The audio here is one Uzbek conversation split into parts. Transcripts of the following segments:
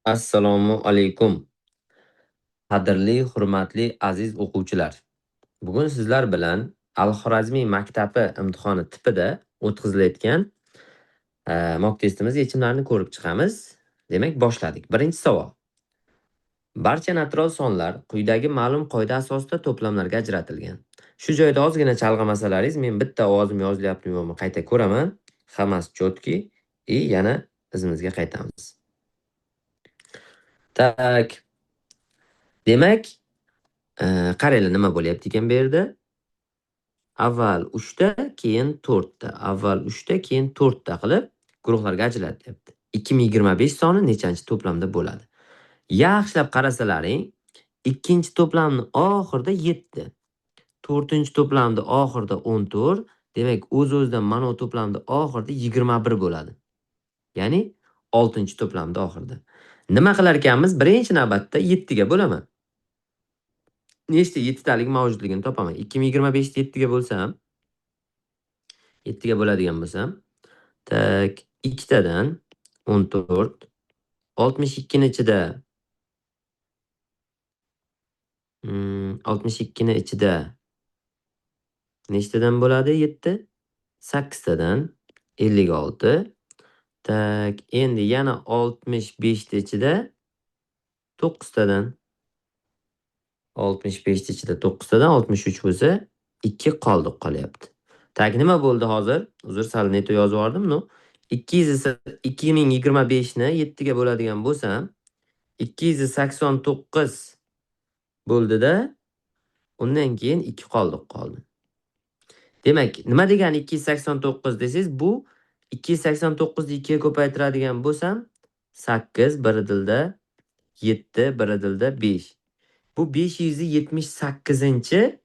Assalomu alaykum. Qadrli, hurmatli, aziz o'quvchilar. Bugun sizlar bilan Al-Xorazmiy maktabi imtihoni tipida o'tkazilayotgan mock testimiz yechimlarini ko'rib chiqamiz. Demak, boshladik. Birinchi savol. Barcha natural sonlar quyidagi ma'lum qoida asosida to'plamlarga ajratilgan. Shu joyda ozgina chalg'imasalaringiz, men bitta ovozim yozilyaptimi yo'qmi qayta ko'raman. Hammasi chotki и yana izimizga qaytamiz. Так. Demak, qaranglar nima bo'lyapti ekan bu yerda. Avval 3 ta, keyin 4 ta. Avval 3 ta, keyin 4 ta qilib guruhlarga ajratilyapti. 2025 soni nechanchi to'plamda bo'ladi? Yaxshilab qarasalaring, ikkinchi to'plamni oxirida 7. To'rtinchi to'plamda oxirida 14, demak o'z-o'zidan mana bu to'plamda oxirida 21 bo'ladi. Ya'ni 6-to'plamda oxirida. Nima qilar ekanmiz? Birinchi navbatda 7 ga bo'laman. Nechta 7 talik mavjudligini topaman. 2025 ni 7 ga bo'lsam, 7 ga bo'ladigan bo'lsam, tak 2 tadan 14, 62 ni ichida 62 ni ichida nechtadan bo'ladi 7? 8 tadan 56. Tak, endi yana 65 ni ichida 9 tadan. 65 ni ichida 9 tadan 63 bo'lsa, 2 qoldiq qolyapti. Tak, nima bo'ldi hozir? Uzr, sal neto yozib yubordim, no. 2025 ni 7 ga bo'ladigan bo'lsam, 289 bo'ldi-da, undan keyin 2 qoldiq qoldi. Demak, nima degani 289 desangiz, bu 289 ni 2 ga ko'paytiradigan bo'lsam, 8 bir dilda 7 bir dilda 5. Bu 578-inchi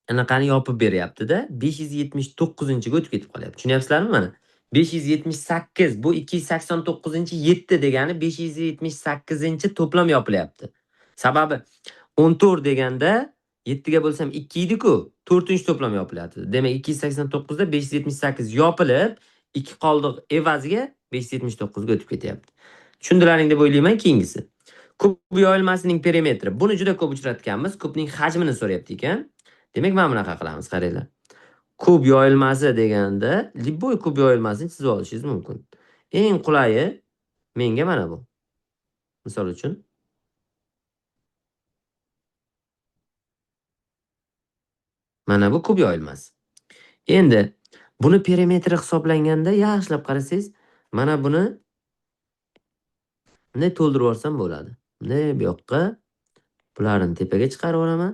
anaqani yopib beryapti-da, 579-ga o'tib ketib qolyapti. Tushunyapsizlarmi mana? 578 bu 289-inchi 7 degani 578-inchi to'plam yopilyapti. Sababi 14 deganda 7 ga bo'lsam 2 edi-ku, 4-to'plam yopilyapti. Demak, 289 da 578 yopilib, 2 qoldiq evaziga 579 ga o'tib ketyapti. Tushundilaring deb o'ylayman. Keyingisi. Kub yoyilmasining perimetri. Buni juda ko'p uchratganmiz. Kubning hajmini so'rayapti ekan. Demak, mana bunaqa qilamiz, qaranglar. Kub yoyilmasi deganda любой kub yoyilmasini chizib olishingiz mumkin. Eng qulayi menga mana bu. Misol uchun mana bu kub yoyilmasi. Endi buni perimetri hisoblanganda yaxshilab qarasangiz, mana buni bunday to'ldirib yuborsam bo'ladi. Bunday bu yoqqa bularni tepaga chiqarib yuboraman.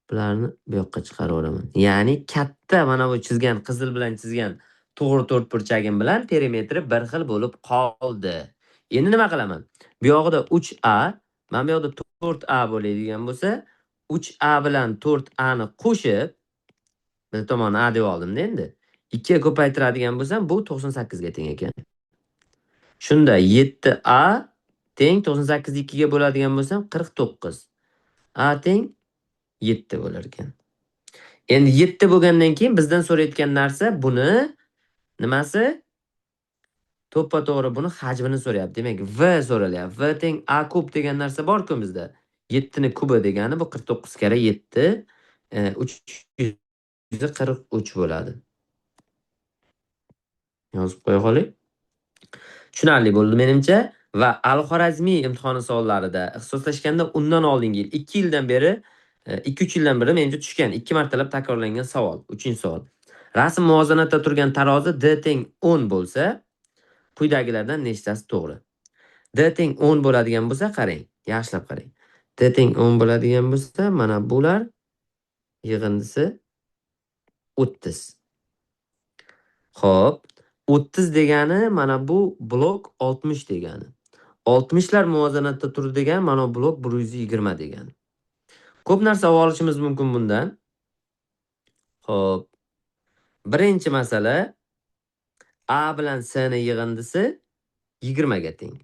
Bularni bu yoqqa chiqarib yuboraman. Ya'ni katta mana bu chizgan qizil bilan chizgan to'g'ri to'rtburchagim bilan perimetri bir xil bo'lib qoldi. Endi nima qilaman? Bu yoqda 3A, mana bu yoqda 4A bo'ladigan bo'lsa, 3A bilan 4A ni qo'shib, bir tomoni A deb oldimda endi. 2 ga ko'paytiradigan bo'lsam, bu 98 ga teng ekan. Shunda 7A teng 98 ni 2 ga bo'ladigan bo'lsam 49. A teng 7 bo'lar ekan. Endi 7 bo'lgandan keyin bizdan so'rayotgan narsa buni nimasi? To'ppa-to'g'ri buni hajmini so'rayapti. Demak, V so'ralyapti. V teng A kub degan narsa bor-ku bizda. 7 ni kubi degani bu 49 karra 7, 343 bo'ladi. Yozib qo'ya qoling. Tushunarli bo'ldi menimcha. Va Al-Xorazmiy imtihoni savollarida ixtisoslashganda undan oldingi yil 2 yildan beri, 2-3 yildan beri menimcha tushgan 2 martalab takrorlangan savol. 3-savol. Rasm muvozanatda turgan tarozi D teng 10 bo'lsa, quyidagilardan nechtasi to'g'ri? D teng 10 bo'ladigan bo'lsa, qarang, yaxshilab qarang. D teng 10 bo'ladigan bo'lsa, mana bular yig'indisi 30. Xo'p, 30 degani mana bu blok 60 degani. 60lar muvozanatda turdi degani mana bu blok 120 degani. Ko'p narsa olishimiz mumkin bundan. Xo'p. Birinchi masala A bilan S ni yig'indisi 20 ga teng.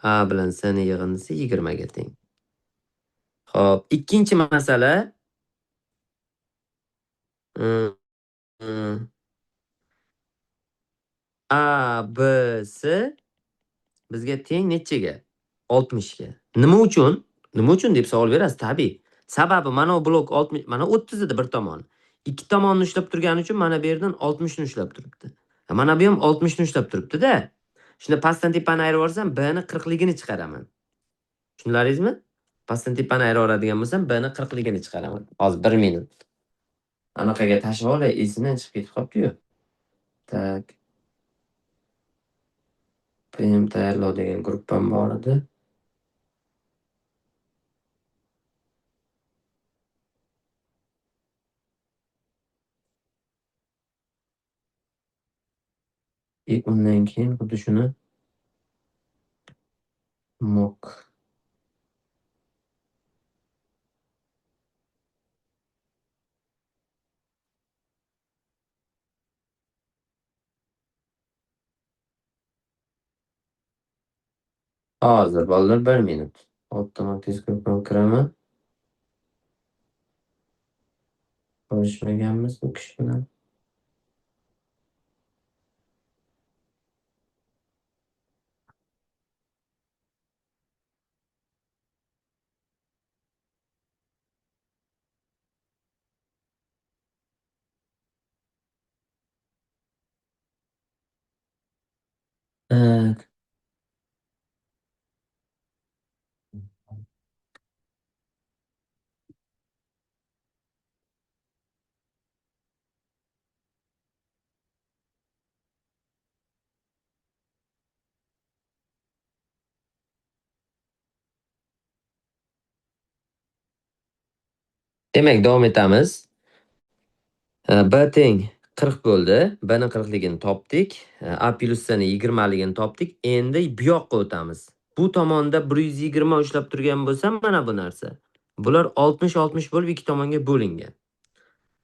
A bilan S ni yig'indisi 20 ga teng. Xo'p, ikkinchi masala A, B, S bizga teng nechaga? 60 ga. Nima uchun? Nima uchun deb savol berasiz, tabiiy. Sababi mana bu blok 60, mana 30 edi bir tomoni. Ikki tomonni ushlab turgani uchun mana bu yerdan 60 ni ushlab turibdi. Mana bu ham 60 ni ushlab turibdi-da. Shunda pastdan tepani ayirib yuborsam, B ni 40 ligini chiqaraman. Tushunlaringizmi? Pastdan tepani ayirib yuboradigan bo'lsam, B ni 40 ligini chiqaraman. Hozir 1 minut. Anaqaga tashlab olay, esimdan chiqib ketib qolibdi-yu. Tak. PM tayyorlov degan gruppam bor edi. Undan keyin xuddi shuni mock hozir bolalar 1 minut. Avtomatik gruppam kiraman. Ko'rishmaganmiz bu kishi bilan. Evet. Demak, davom etamiz. B teng 40 bo'ldi. B ni 40 ligini topdik. A plus C ni 20 ligini topdik. Endi bu yoqqa o'tamiz. Bu tomonda 120 ushlab turgan bo'lsa, mana bu narsa. Bular 60-60 bo'lib ikki tomonga bo'lingan.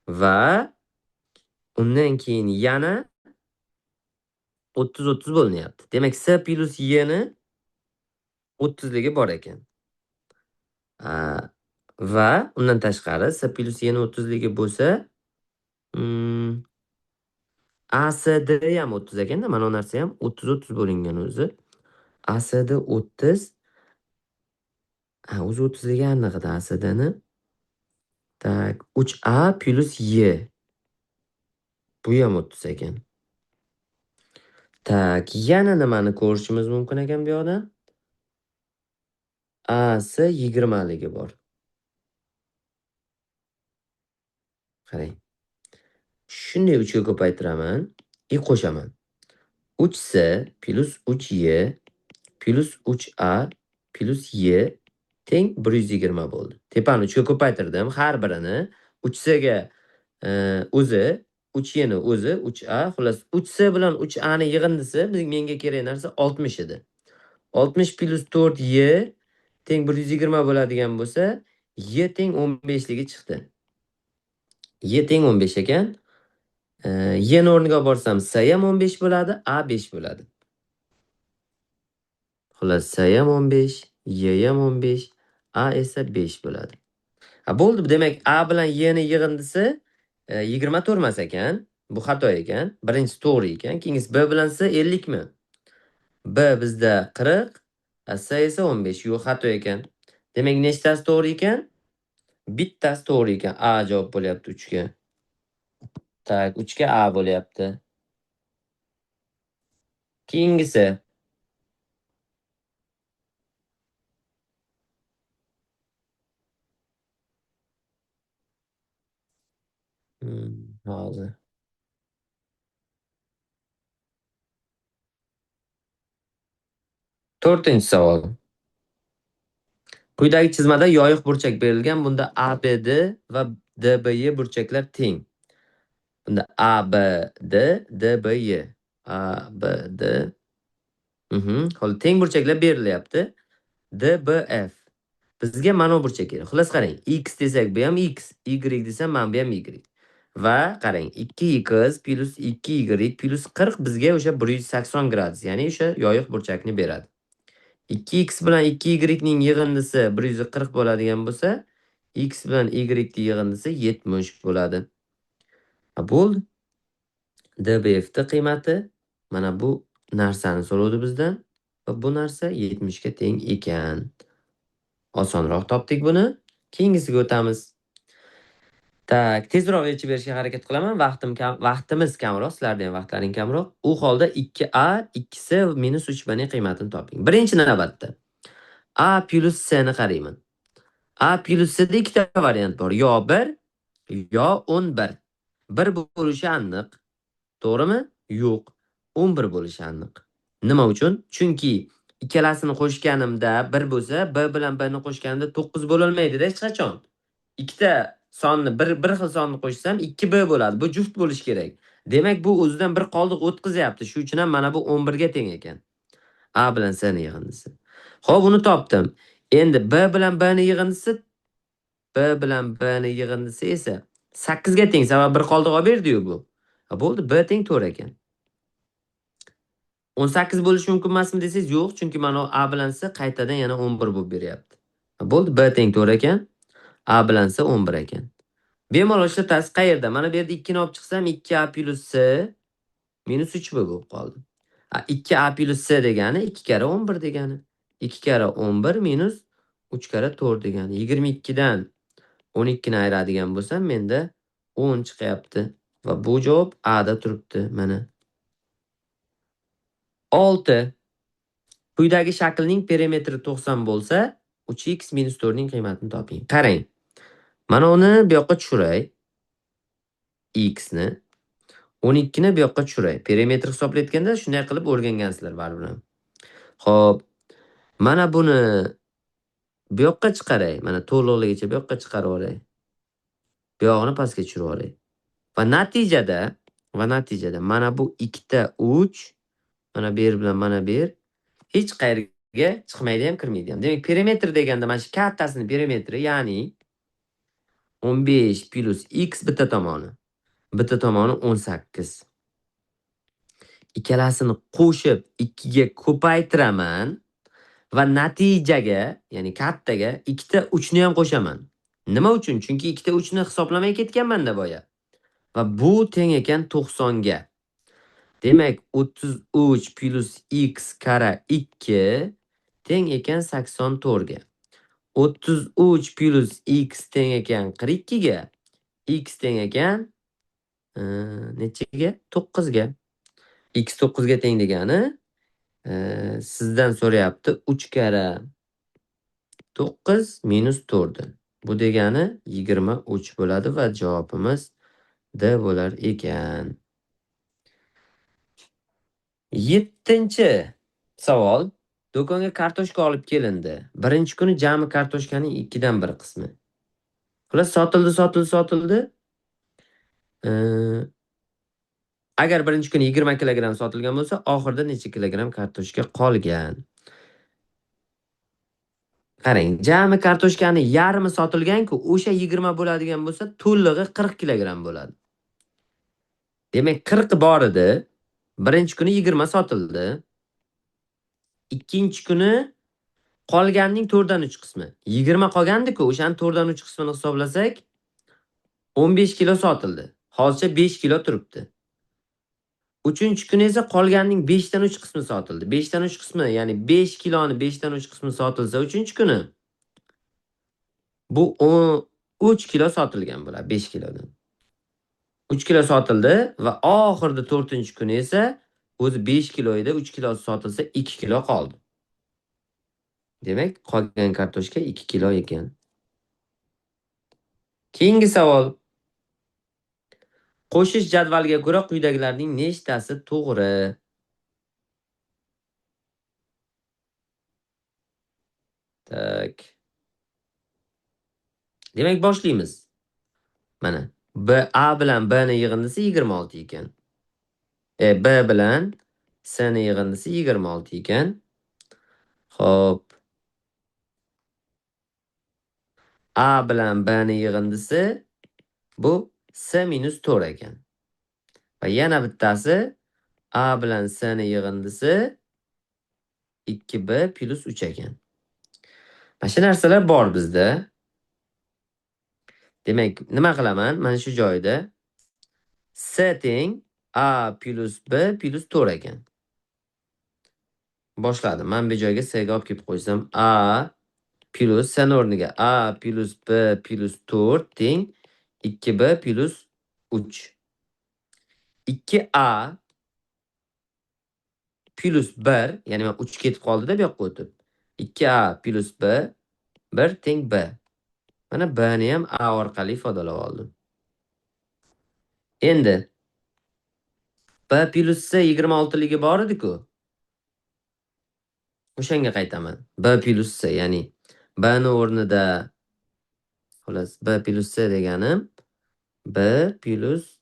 Va undan keyin yana 30-30 bo'linyapti. Demak, C plus Y ni 30 ligi bor ekan. Va undan tashqari C plus Y ni 30 ligi bo'lsa, ACD ham 30 ekanda, mana bu narsa ham 30-30 bo'lingan o'zi. ACD 30. Ha, o'zi 30 ligi aniq edi ACD ni. Tak, 3A plus Y. Bu ham 30 ekan. Tak, yana nimani ko'rishimiz mumkin ekan bu yoqdan? AC 20 ligi bor. Qarang. Shunday 3 ga ko'paytiraman, i qo'shaman. 3C plus 3Y plus 3A plus Y teng 120 bo'ldi. Tepani 3 ga ko'paytirdim, har birini 3C ga o'zi, 3Y ni o'zi, 3A, xullas 3C bilan 3A ni yig'indisi menga kerak narsa 60 edi. 60 plus 4Y teng 120 bo'ladigan bo'lsa, Y teng 15 ligi chiqdi. Y teng 15 ekan. Y ni o'rniga borsam C ham 15 bo'ladi, A 5 bo'ladi. Xullas C ham 15, Y ham 15, A esa 5 bo'ladi. Ha, bo'ldi. Demak, A bilan Y ni yig'indisi 24 emas ekan. Bu xato ekan. Birinchisi to'g'ri ekan. Keyingisi B bilan C 50 mi? B bizda 40, C esa 15. Yo'q, xato ekan. Demak, nechtasi to'g'ri ekan? Bittasi to'g'ri ekan. A javob bo'lyapti 3 ga. Tak, 3 ga A bo'lyapti. Keyingisi. Hozir. To'rtinchi savol. Quyidagi chizmada yoyiq burchak berilgan. Bunda ABD va DBY burchaklar teng. Bunda ABD, DBY. ABD. Hozir teng burchaklar berilyapti. DBF. Bizga mana bu burchak kerak. Xullas qarang, x desak bu ham x, y desam mana bu ham y. Va qarang, 2x plus 2y plus 40 bizga o'sha 180 gradus, ya'ni o'sha yoyiq burchakni beradi. 2x bilan 2y ning yig'indisi 140 bo'ladigan bo'lsa, x bilan y ning yig'indisi 70 bo'ladi. Ha, bo'ldi. DBF ning qiymati mana bu narsani so'rovdi bizdan. Va bu narsa 70 ga teng ekan. Osonroq topdik buni. Keyingisiga o'tamiz. Так, tezroq yechib berishga harakat qilaman. Vaqtim kam, vaqtimiz kamroq, sizlarda ham vaqtlaring kamroq. U holda 2a 2c minus 3b ning qiymatini toping. Birinchi navbatda a plus c ni qarayman. A plus c da ikkita variant bor. Yo 1, yo 11. 1 bo'lishi aniq. To'g'rimi? Yo'q. 11 bo'lishi aniq. Nima uchun? Chunki ikkalasini qo'shganimda 1 bo'lsa, b bilan b ni qo'shganimda 9 bo'lolmaydi-da hech qachon. Ikkita sonni bir xil sonni qo'shsam 2b bo'ladi. Bu juft bo'lishi kerak. Demak, bu o'zidan bir qoldiq o'tkazyapti. Shu uchun ham mana bu 11 ga teng ekan. A bilan C ning yig'indisi. Xo'p, uni topdim. Endi B bilan B ning yig'indisi, B bilan B ning yig'indisi esa 8 ga teng. Sababi bir qoldiq olib berdi-yu bu. Ha, bo'ldi, B teng 4 ekan. 18 bo'lishi mumkin emasmi desangiz, yo'q, chunki mana A bilan C qaytadan yana 11 bo'lib beryapti. Ha, bo'ldi, B teng 4 ekan. A bilan C 11 ekan. Bemalol ishlatasiz. Qayerda? Mana bu yerda 2 ni olib chiqsam 2a plus C minus 3b bo'lib qoldi. 2a plus C degani 2 karra 11 degani. 2 karra 11 minus 3 karra 4 degani. 22 dan 12 ni ayiradigan bo'lsam, menda 10 chiqyapti va bu javob A da turibdi mana. 6. Quyidagi shaklning perimetri 90 bo'lsa, 3x minus 4 ning qiymatini toping. Qarang. Mana uni bu yoqqa tushiray. X ni 12 ni bu yoqqa tushiray. Perimetr hisoblayotganda shunday qilib o'rgangansizlar baribir ham. Xo'p, mana buni bu yoqqa chiqaray. Mana to'liqligicha bu yoqqa chiqarib yuboray. Bu yog'ini pastga tushirib yuboray. Va natijada mana bu ikkita 3, mana bu yer bilan mana bu yer hech qayerga chiqmaydi ham, kirmaydi ham. Demak, perimetr deganda mana shu kattasini perimetri, ya'ni 15 plus x bitta tomoni. Bitta tomoni 18. Ikkalasini qo'shib 2 ga ko'paytiraman va natijaga, ya'ni kattaga ikkita 3 ni ham qo'shaman. Nima uchun? Chunki ikkita 3 ni hisoblamay ketganman-da boya. Va bu teng ekan 90 ga. Demak, 33 plus x karra 2 teng ekan 84 ga. 33 plus x teng ekan 42 ga. X teng ekan nechaga? 9 ga. X 9 ga teng degani sizdan so'rayapti 3 karra 9 minus 4. Bu degani 23 bo'ladi va javobimiz D bo'lar ekan. 7-savol. Do'konga kartoshka olib kelindi. Birinchi kuni jami kartoshkaning 2dan 1 qismi. Xullas, sotildi, sotildi, sotildi. Agar birinchi kuni 20 kilogramm sotilgan bo'lsa, oxirida necha kilogramm kartoshka qolgan? Qarang, jami kartoshkani yarmi sotilgan-ku, o'sha 20 bo'ladigan bo'lsa, to'lig'i 40 kilogramm bo'ladi. Demak, 40 bor edi. Birinchi kuni 20 sotildi. Ikkinchi kuni qolganning 4dan 3 qismi. 20 qolgandi-ku, o'shani 4dan 3 qismini hisoblasak, 15 kilo sotildi. Hozircha 5 kilo turibdi. Uchinchi kuni esa qolganning 5dan 3 qismi sotildi. 5dan 3 qismi, ya'ni 5 kiloni 5dan 3 qismi sotilsa uchinchi kuni bu 3 kilo sotilgan bo'ladi, 5 kilodan. 3 kilo sotildi va oxirida 4-kuni esa o'zi 5 kilo edi, 3 kilosi sotilsa 2 kilo qoldi. Demak, qolgan kartoshka 2 kilo ekan. Keyingi savol. Qo'shish jadvaliga ko'ra quyidagilarning nechtasi to'g'ri? Tak. Demak, boshlaymiz. Mana B, A bilan B ni yig'indisi 26 ekan. B bilan C ni yig'indisi 26 ekan. Xo'p. A bilan B ni yig'indisi bu C minus 4 ekan. Va yana bittasi A bilan C ni yig'indisi 2B plus 3 ekan. Mana shu narsalar bor bizda. Demak, nima qilaman? Mana shu joyda C teng A plus B plus 4 ekan. Boshladim. Men bu joyga S ga olib kelib qo'ysam, A plus S o'rniga A plus B plus 4 teng 2B plus 3. 2A plus 1, ya'ni men 3 ketib qoldi-da bu yoqqa o'tib. 2A plus B 1 teng B. Mana B ni ham A orqali ifodalab oldim. Endi B plus C 26ligi bor edi-ku. O'shanga qaytaman. B plus C, ya'ni B ni o'rnida, xullas B plus C deganim B plus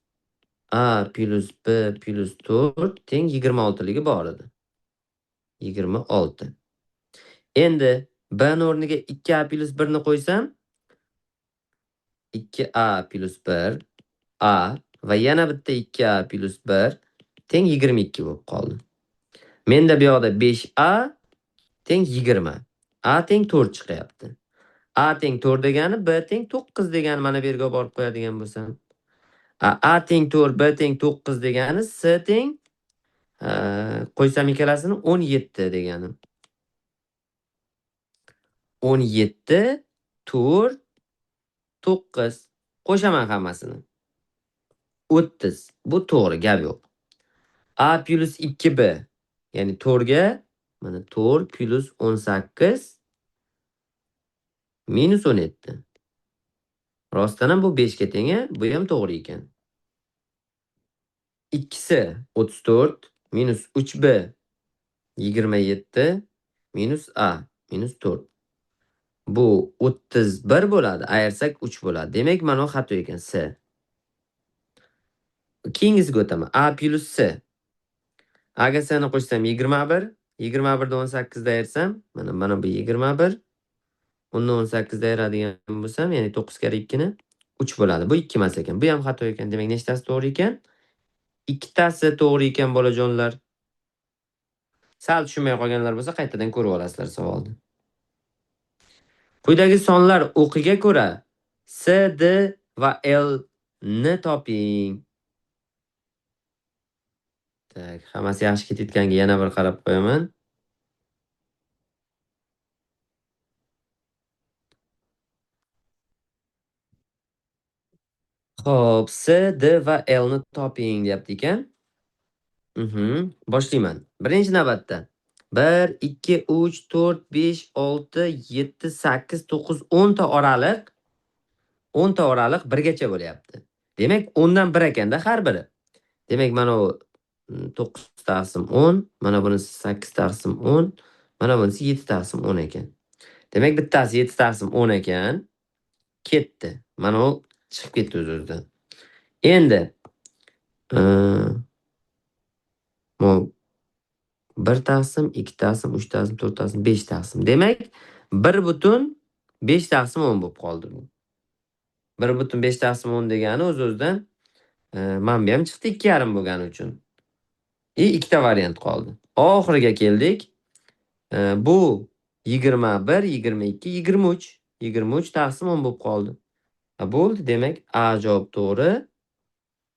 A plus B plus 4 teng 26ligi bor edi. 26. Endi B ni o'rniga 2A plus 1 ni qo'ysam, 2A plus 1 A va yana bitta 2A plus 1 teng 22 bo'lib qoldi. Menda bu yoqda 5A teng 20. A teng 4 chiqyapti. A teng 4 degani B teng 9 degani, mana bu yerga borib qo'yadigan bo'lsam. A teng 4, B teng 9 degani S teng qo'ysam ikkalasini 17 degani. 17 4 9 qo'shaman hammasini. 30. Bu to'g'ri, gap yo'q. A plus 2B, ya'ni 4 ga mana 4 plus 18 minus 17. Rostdan ham bu 5 ga teng, bu ham to'g'ri ekan. 2si 34 minus 3B 27 minus A minus 4. Bu 31 bo'ladi, ayirsak 3 bo'ladi. Demak, mana bu xato ekan, S. Keyingisiga o'taman. A plus S. A ga S ni qo'shsam 21, 21 dan 18 da ayirsam, mana bu 21. Undan 18 da ayiradigan bo'lsam, ya'ni 9 karra 2 ni 3 bo'ladi. Bu 2 emas ekan. Bu ham xato ekan. Demak, nechtasi to'g'ri ekan? Ikkitasi to'g'ri ekan, bolajonlar. Sal tushunmay qolganlar bo'lsa, qaytadan ko'rib olasizlar savolni. Quyidagi sonlar o'qiga ko'ra S, D va L ni toping. Tak, hammasi yaxshi ketayotganga yana bir qarab qo'yaman. Xo'p, S, D va L ni toping deyapti ekan. Boshlayman. Birinchi navbatda 1, 2, 3, 4, 5, 6, 7, 8, 9, 10 ta oraliq, 10 ta oraliq birgacha bo'lyapti. Demak, 10 dan 1 ekanda har biri. Demak, mana bu 9 taqsim 10, mana bunisi 8 taqsim 10, mana bunisi 7 taqsim 10 ekan. Demak, bittasi 7 taqsim 10 ekan. Ketdi. Mana u chiqib ketdi o'z-o'zidan. Endi bu 1 taqsim, 2 taqsim, 3 taqsim, 4 taqsim, 5 taqsim. Demak, 1.5 taqsim 10 bo'lib qoldi bu. 1.5 taqsim 10 degani o'z-o'zidan mana bu ham chiqdi 2.5 bo'lgani uchun. Ikkita variant qoldi. Oxiriga keldik. Bu 21, 22, 23. 23 taqsim 10 bo'lib qoldi. Bo'ldi, demak A javob to'g'ri.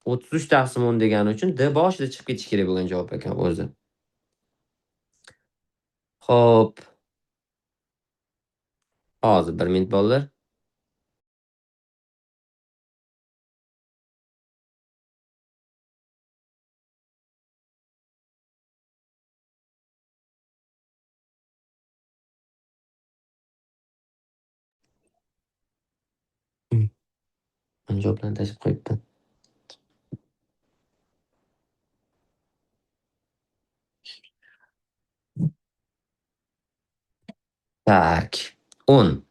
33 taqsim 10 degani uchun D boshida chiqib ketishi kerak bo'lgan javob ekan o'zi. Xo'p. Hozir 1 minut bolalar. Men javoblarni tashlab qo'yibman. Tak, 10.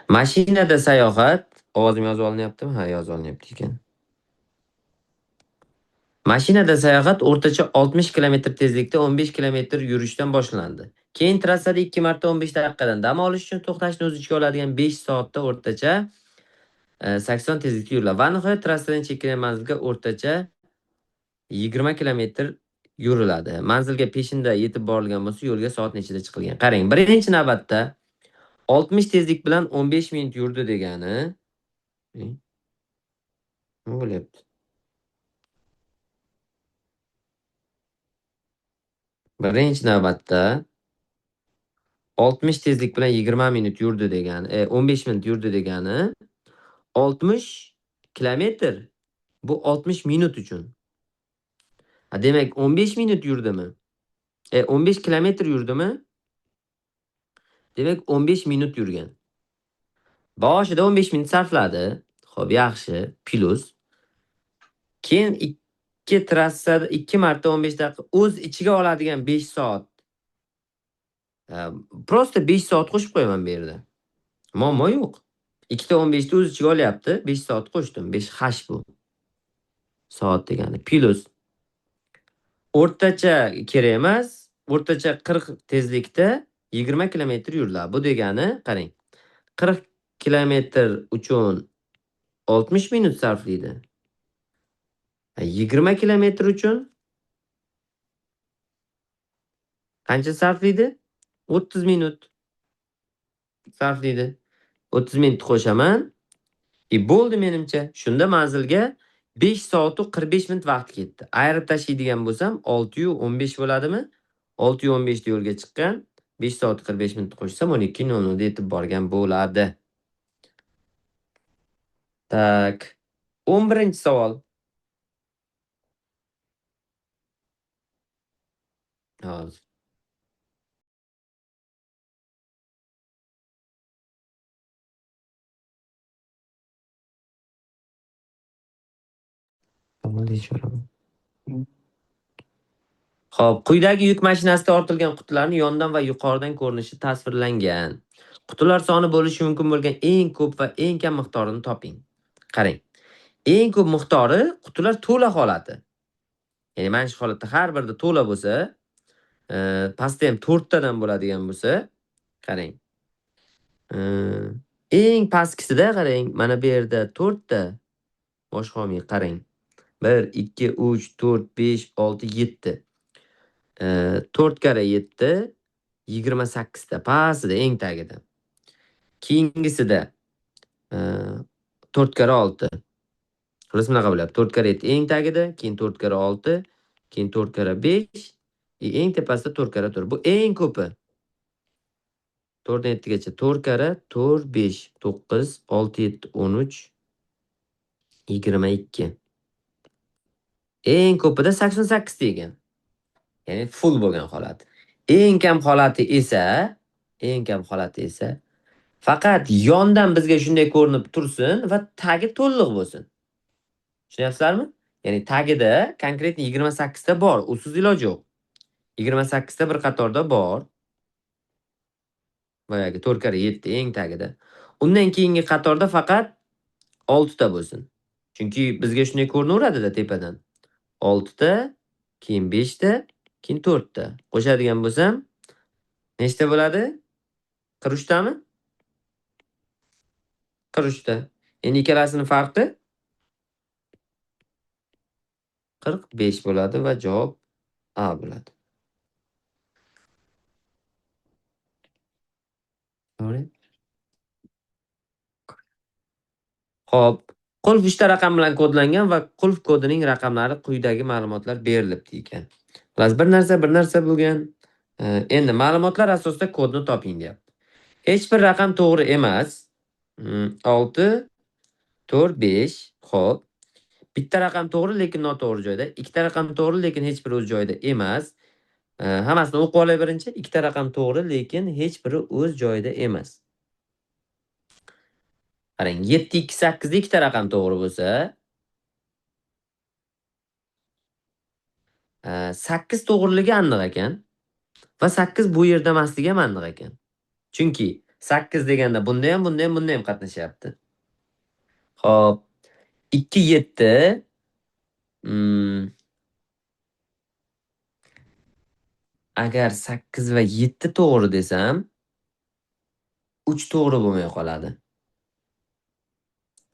Mashinada sayohat, ovozim yozib olinyaptimi? Ha, yozib olinyapti ekan. Mashinada sayohat o'rtacha 60 kilometr tezlikda 15 kilometr yurishdan boshlandi. Keyin trassada 2 marta 15 daqiqadan dam olish uchun to'xtashni o'z ichiga oladigan 5 soatda o'rtacha 80 tezlikda yuriladi. Va nihoyat trassadan cheklangan manzilga o'rtacha 20 kilometr yuriladi. Manzilga peshinda yetib borilgan bo'lsa, yo'lga soat nechida chiqilgan? Qarang, birinchi navbatda 60 tezlik bilan 15 minut yurdi degani nima bo'lyapti? Birinchi navbatda 60 tezlik bilan 20 minut yurdi degani, 15 minut yurdi degani 60 kilometr bu 60 minut uchun. Demak, 15 minut yurdimi? 15 kilometr yurdimi? Demak, 15 minut yurgan. Boshida 15 minut sarfladi. Xo'p, yaxshi, plus. Keyin 2 trassada 2 marta 15 daqiqa o'z ichiga oladigan 5 soat. Prosta 5 soat qo'shib qo'yaman bu yerda. Muammo yo'q. 2 ta 15 ta o'z ichiga olyapti. 5 soat qo'shdim. 5 h bu. Soat degani. Plus o'rtacha kerak emas. O'rtacha 40 tezlikda 20 kilometr yuriladi. Bu degani, qarang. 40 kilometr uchun 60 minut sarflaydi. 20 kilometr uchun qancha sarflaydi? 30 minut sarflaydi. 30 minut qo'shaman. Bo'ldi menimcha. Shunda manzilga 5 soat 45 minut vaqt ketdi. Ayirib tashlaydigan bo'lsam 6:15 bo'ladimi? 6:15 da yo'lga chiqqan. 5 soat 45 minut qo'shsam 12:00 da yetib borgan bo'ladi. Tak. 11-savol. Hozir. Xo'p, quyidagi yuk mashinasida ortilgan qutilarning yondan va yuqoridan ko'rinishi tasvirlangan. Qutilar soni bo'lishi mumkin bo'lgan eng ko'p va eng kam miqdorini toping. Qarang. Eng ko'p miqdori qutilar to'la holati. Ya'ni mana shu holatda har birida to'la bo'lsa, pastda ham 4 tadan bo'ladigan bo'lsa, qarang. Eng pastkisida qarang, mana bu yerda 4 ta boshqa olmay qarang. 1 2 3 4 5 6 7. 4 karra 7 28 ta pastida eng tagida. Keyingisida 4 karra 6. Xullas bunaqa bo'lyapti. 4 karra 7 eng tagida, keyin 4 karra 6, keyin 4 karra 5, eng tepasida 4 karra 4. Bu eng ko'pi. 4 dan 7 gacha 4 karra 4 5 9 6 7 13 22. Eng ko'pida 88 degan. Ya'ni full bo'lgan holat. Eng kam holati esa, faqat yondan bizga shunday ko'rinib tursin va tagi to'liq bo'lsin. Tushunyapsizlarmi? Ya'ni tagida konkretно 28 ta bor, usiz iloj yo'q. 28 ta bir qatorda bor. Boyagi 4 karra 7 eng tagida. Undan keyingi qatorda faqat 6 ta bo'lsin. Chunki bizga shunday ko'rinaveradi-da tepadan. 6 ta, keyin 5 ta, keyin 4 ta. Qo'shadigan bo'lsam nechta bo'ladi? 43 tami? 43 ta. Endi ikkalasining farqi 45 bo'ladi va javob A bo'ladi. To'g'ri? Xo'p, qulf 3 ta raqam bilan kodlangan va qulf kodining raqamlari quyidagi ma'lumotlar berilibdi ekan. Xullas bir narsa bo'lgan. Endi ma'lumotlar asosida kodni toping deyapti. Hech bir raqam to'g'ri emas. 6 4 5. Xo'p. Bitta raqam to'g'ri, lekin noto'g'ri joyda. Ikkita raqam to'g'ri, lekin hech biri o'z joyida emas. Hammasini o'qib olay birinchi. Ikkita raqam to'g'ri, lekin hech biri o'z joyida emas. Qarang, 7 2 8 da ikkita raqam to'g'ri bo'lsa, 8 to'g'riligi aniq ekan va 8 bu yerda emasligi ham aniq ekan. Chunki 8 deganda bunda ham, bunda ham, bunda ham qatnashyapti. Xo'p, 2 7 agar 8 va 7 to'g'ri desam, 3 to'g'ri bo'lmay qoladi.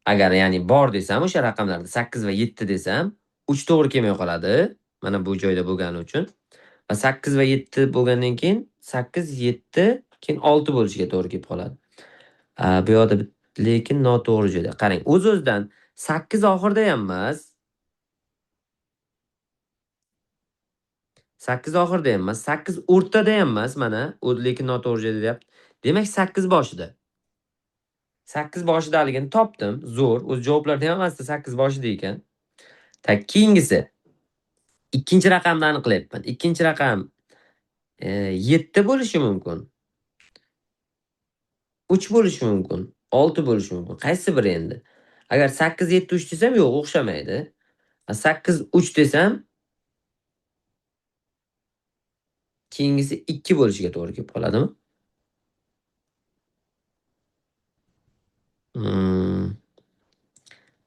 Agar ya'ni bor desam, o'sha raqamlarda 8 va 7 desam, 3 to'g'ri kelmay qoladi. Mana bu joyda bo'lgani uchun. Va 8 va 7 bo'lgandan keyin 8 7 keyin 6 bo'lishiga to'g'ri kelib qoladi. Bu yoqda lekin noto'g'ri joyda. Qarang, o'z-o'zidan 8 oxirida ham emas. 8 oxirida ham emas, 8 o'rtada ham emas, mana, lekin noto'g'ri joyda deyapti. Demak, 8 boshida. 8 boshidaligini topdim. Zo'r. O'z javoblarda ham aslida 8 boshida ekan. Tak, keyingisi. Ikkinchi raqamni aniqlayapman. Ikkinchi raqam 7 bo'lishi mumkin. 3 bo'lishi mumkin. 6 bo'lishi mumkin. Qaysi biri endi? Agar 8 7 3 desam, yo'q, o'xshamaydi. 8 3 desam, keyingisi 2 bo'lishiga to'g'ri kelib qoladimi?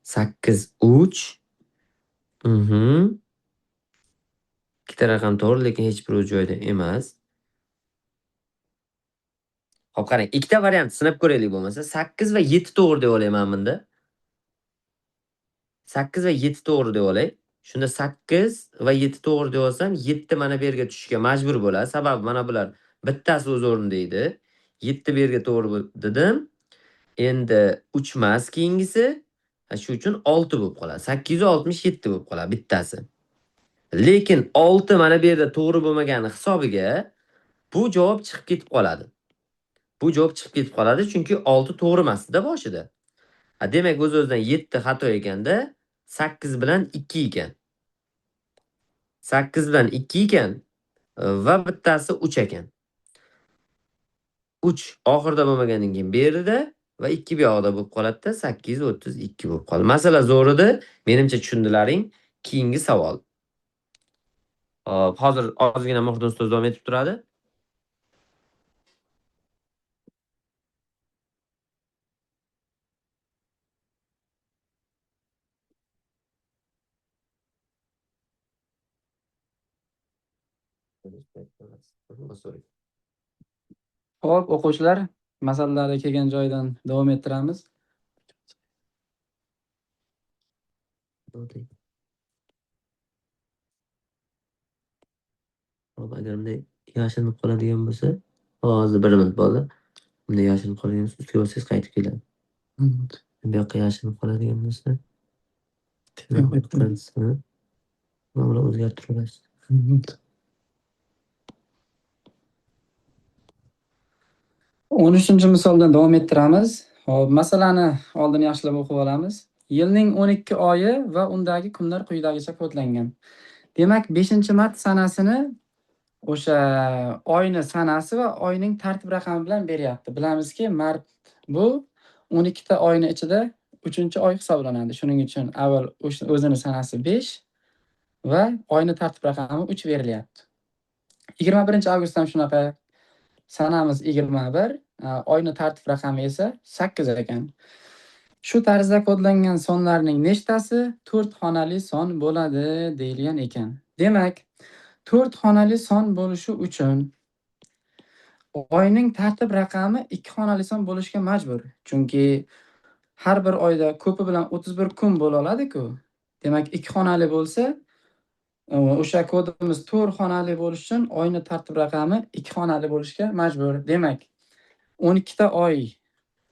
8 3. Ikkita raqam to'g'ri, lekin hech biri o'z joyida emas. Xo'p, qarang, ikkita variant sinab ko'raylik bo'lmasa. 8 va 7 to'g'ri deb olayman bunda. 8 va 7 to'g'ri deb olay. Shunda 8 va 7 to'g'ri deb olsam, 7 mana bu yerga tushishga majbur bo'ladi. Sababi mana bular bittasi o'z o'rnida edi. 7 bu yerga to'g'ri dedim. Endi 3 emas keyingisi. Shu uchun 6 bo'lib qoladi. 867 bo'lib qoladi bittasi. Lekin 6 mana bu yerda to'g'ri bo'lmagani hisobiga bu javob chiqib ketib qoladi. Bu javob chiqib ketib qoladi, chunki 6 to'g'ri emas-da boshida. Demak, o'z-o'zidan 7 xato ekanda, 8 bilan 2 ekan. 8 bilan 2 ekan va bittasi 3 ekan. 3 oxirida bo'lmagandan keyin bu yerda va 2 bu yoqda bo'lib qoladi-da, 832 bo'lib qoldi. Masala zo'r edi. Menimcha tushundilaring. Keyingi savol. Hop, hozir ozgina Muhriddin ustoz davom etib turadi. Xo'p, o'quvchilar, masalalarga kelgan joydan davom ettiramiz. Xo'p, agar bunday yashirinib qoladigan bo'lsa, hozir 1 minut bo'ldi. Bunday yashirinib qoladigan bo'lsa, ustiga bossangiz qaytib keladi. Bu yoqqa yashirinib qoladigan bo'lsa, buni o'zgartiramiz. 13 misoldan davom ettiramiz. Xo'p, masalani oldin yaxshilab o'qib olamiz. Yilning 12 oyi va undagi kunlar quyidagicha kodlangan. Demak, 5-mart sanasini o'sha oyni sanasi va oyning tartib raqami bilan beryapti. Bilamizki, mart bu 12 ta oyni ichida 3-oy hisoblanadi. Shuning uchun avval o'zini sanasi 5 va oyni tartib raqami 3 berilyapti. 21-avgust ham shunaqa. Sanamiz 21, oyni tartib raqami esa 8 ekan. Shu tarzda kodlangan sonlarning nechtasi 4 xonali son bo'ladi deyilgan ekan. Demak, 4 xonali son bo'lishi uchun oyning tartib raqami 2 xonali son bo'lishga majbur. Chunki har bir oyda ko'pi bilan 31 kun bo'la oladi-ku. Demak, 2 xonali bo'lsa, o'sha kodimiz 4 xonali bo'lishi uchun oyning tartib raqami 2 xonali bo'lishga majbur. Demak, 12 ta oy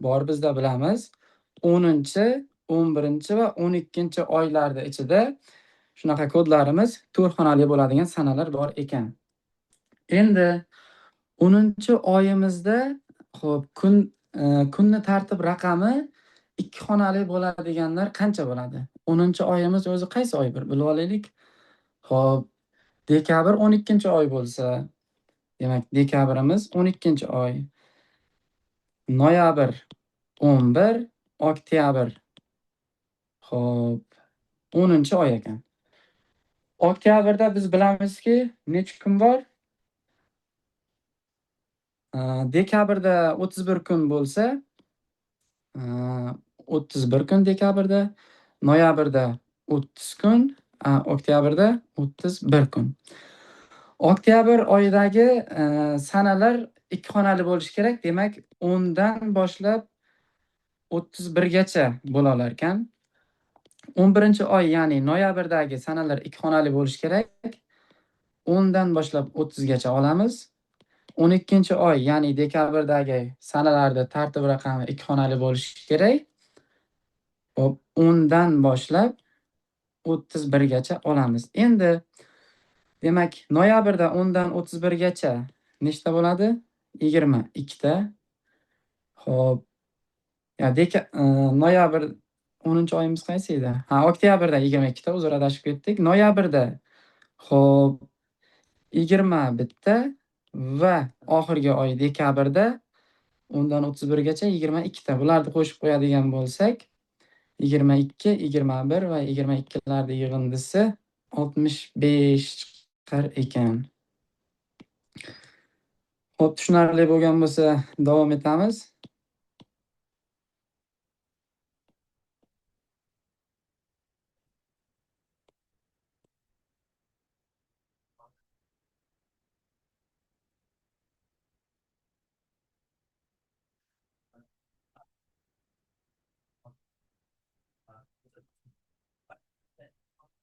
bor bizda, bilamiz. 10-chi, 11-chi va 12-chi oylarda ichida shunaqa kodlarimiz 4 xonali bo'ladigan sanalar bor ekan. Endi 10-chi oyimizda, xo'p, kunni tartib raqami 2 xonali bo'ladiganlar qancha bo'ladi? 10-chi oyimiz o'zi qaysi oy bir bilib olaylik. Xo'p, dekabr 12-oy bo'lsa, demak dekabrimiz 12-oy. Noyabr 11, oktyabr. Xo'p, 10-oy ekan. Oktyabrda biz bilamizki, necha kun bor? Dekabrda 31 kun bo'lsa, 31 kun dekabrda, noyabrda 30 kun, oktyabrda 31 kun. Oktyabr oyidagi sanalar 2 xonali bo'lishi kerak. Demak, 10 dan boshlab 31 gacha bo'la olar ekan. 11-oy, ya'ni noyabrdagi sanalar 2 xonali bo'lishi kerak. 10 dan boshlab 30 gacha olamiz. 12-oy, ya'ni dekabrdagi sanalarda tartib raqami 2 xonali bo'lishi kerak. Xo'p, 10 dan boshlab 31 gacha olamiz. Endi Demak, noyabrda 10 dan 31 gacha nechta bo'ladi? 22 ta. Xo'p. Ya noyabr 10-oyimiz qaysi edi? Ha, oktyabrda 22 ta, uzr adashib ketdik. Noyabrda xo'p 21 ta va oxirgi oy dekabrda 10 dan 31 gacha 22 ta. Bularni qo'shib qo'yadigan bo'lsak, 22, 21 va 22 larning yig'indisi 65 chiqar ekan. Xo'p, tushunarli bo'lgan bo'lsa davom etamiz.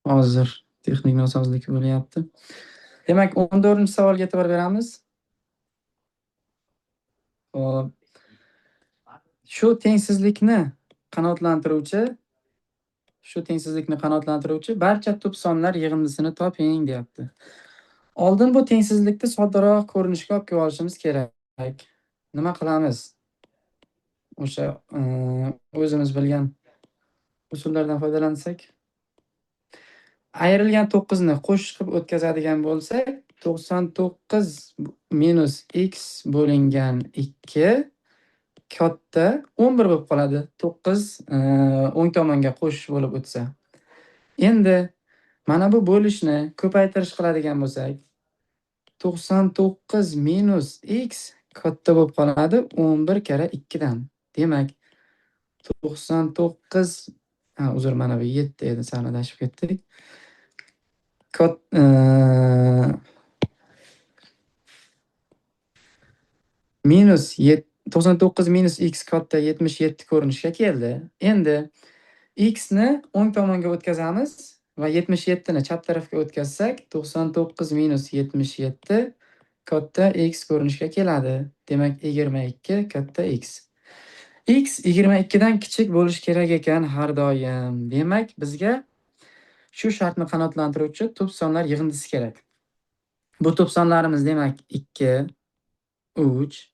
Hozir texnik nosozlik bo'lyapti. Demak, 14-savolga e'tibor beramiz. Xo'p. Shu tengsizlikni qanoatlantiruvchi barcha tub sonlar yig'indisini toping deyapti. Oldin bu tengsizlikni soddaroq ko'rinishga olib kelib olishimiz kerak. Nima qilamiz? O'sha o'zimiz bilgan usullardan foydalansak. Ayrilgan 9 ni qo'shish qilib o'tkazadigan bo'lsak, 99 minus x bo'lingan 2 katta 11 bo'lib qoladi. 9 o'ng tomonga qo'shish bo'lib o'tsa. Endi mana bu bo'lishni ko'paytirish qiladigan bo'lsak, 99 minus x katta bo'lib qoladi 11 karra 2 dan. Demak, 99, ha, uzr, mana bu 7 edi, sal adashib ketdik. Minus 99 minus x katta 77 ko'rinishga keldi. Endi x ni o'ng tomonga o'tkazamiz va 77 ni chap tarafga o'tkazsak, 99 minus 77 katta x ko'rinishga keladi. Demak, 22 katta x. X 22 dan kichik bo'lishi kerak ekan har doim. Demak, bizga shu shartni qanoatlantiruvchi tub sonlar yig'indisi kerak. Bu tub sonlarimiz demak 2, 3,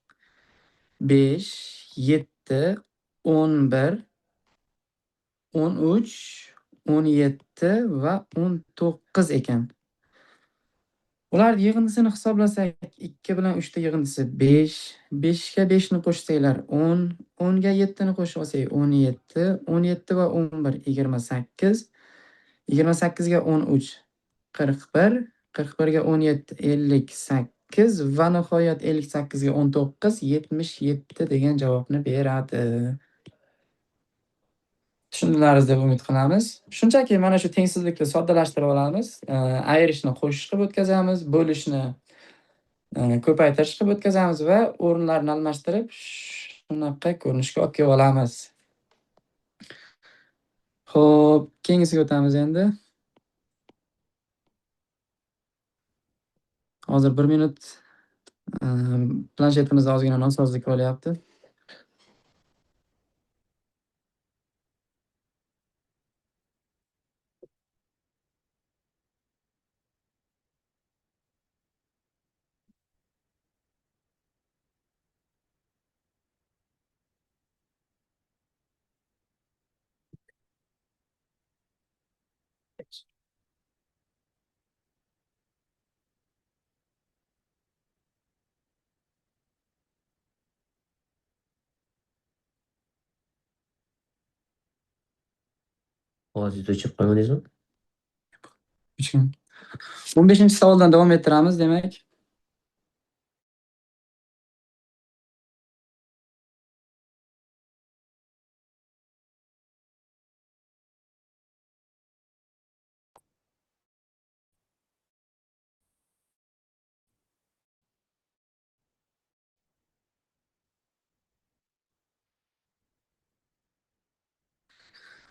5, 7, 11, 13, 17 va 19 ekan. Ular yig'indisini hisoblasak, 2 bilan 3 ta yig'indisi 5, 5 ga 5 ni qo'shsanglar 10, 10 ga 7 ni qo'shib olsak 17, 17 va 11 28, 28 ga 13 41, 41 ga 17 58 va nihoyat 58 ga 19 77 degan javobni beradi. Tushundilaringiz deb umid qilamiz. Shunchaki mana shu tengsizlikni soddalashtirib olamiz. Ayirishni qo'shish qilib o'tkazamiz, bo'lishni ko'paytirish qilib o'tkazamiz va o'rinlarni almashtirib shunaqa ko'rinishga olib kelib olamiz. Xo'p, keyingisiga o'tamiz endi. Hozir 1 minut planshetimizda ozgina nosozlik bo'lyapti. Ovozingizni o'chirib qo'ymadingizmi? O'chgan. 15-savoldan davom ettiramiz, demak.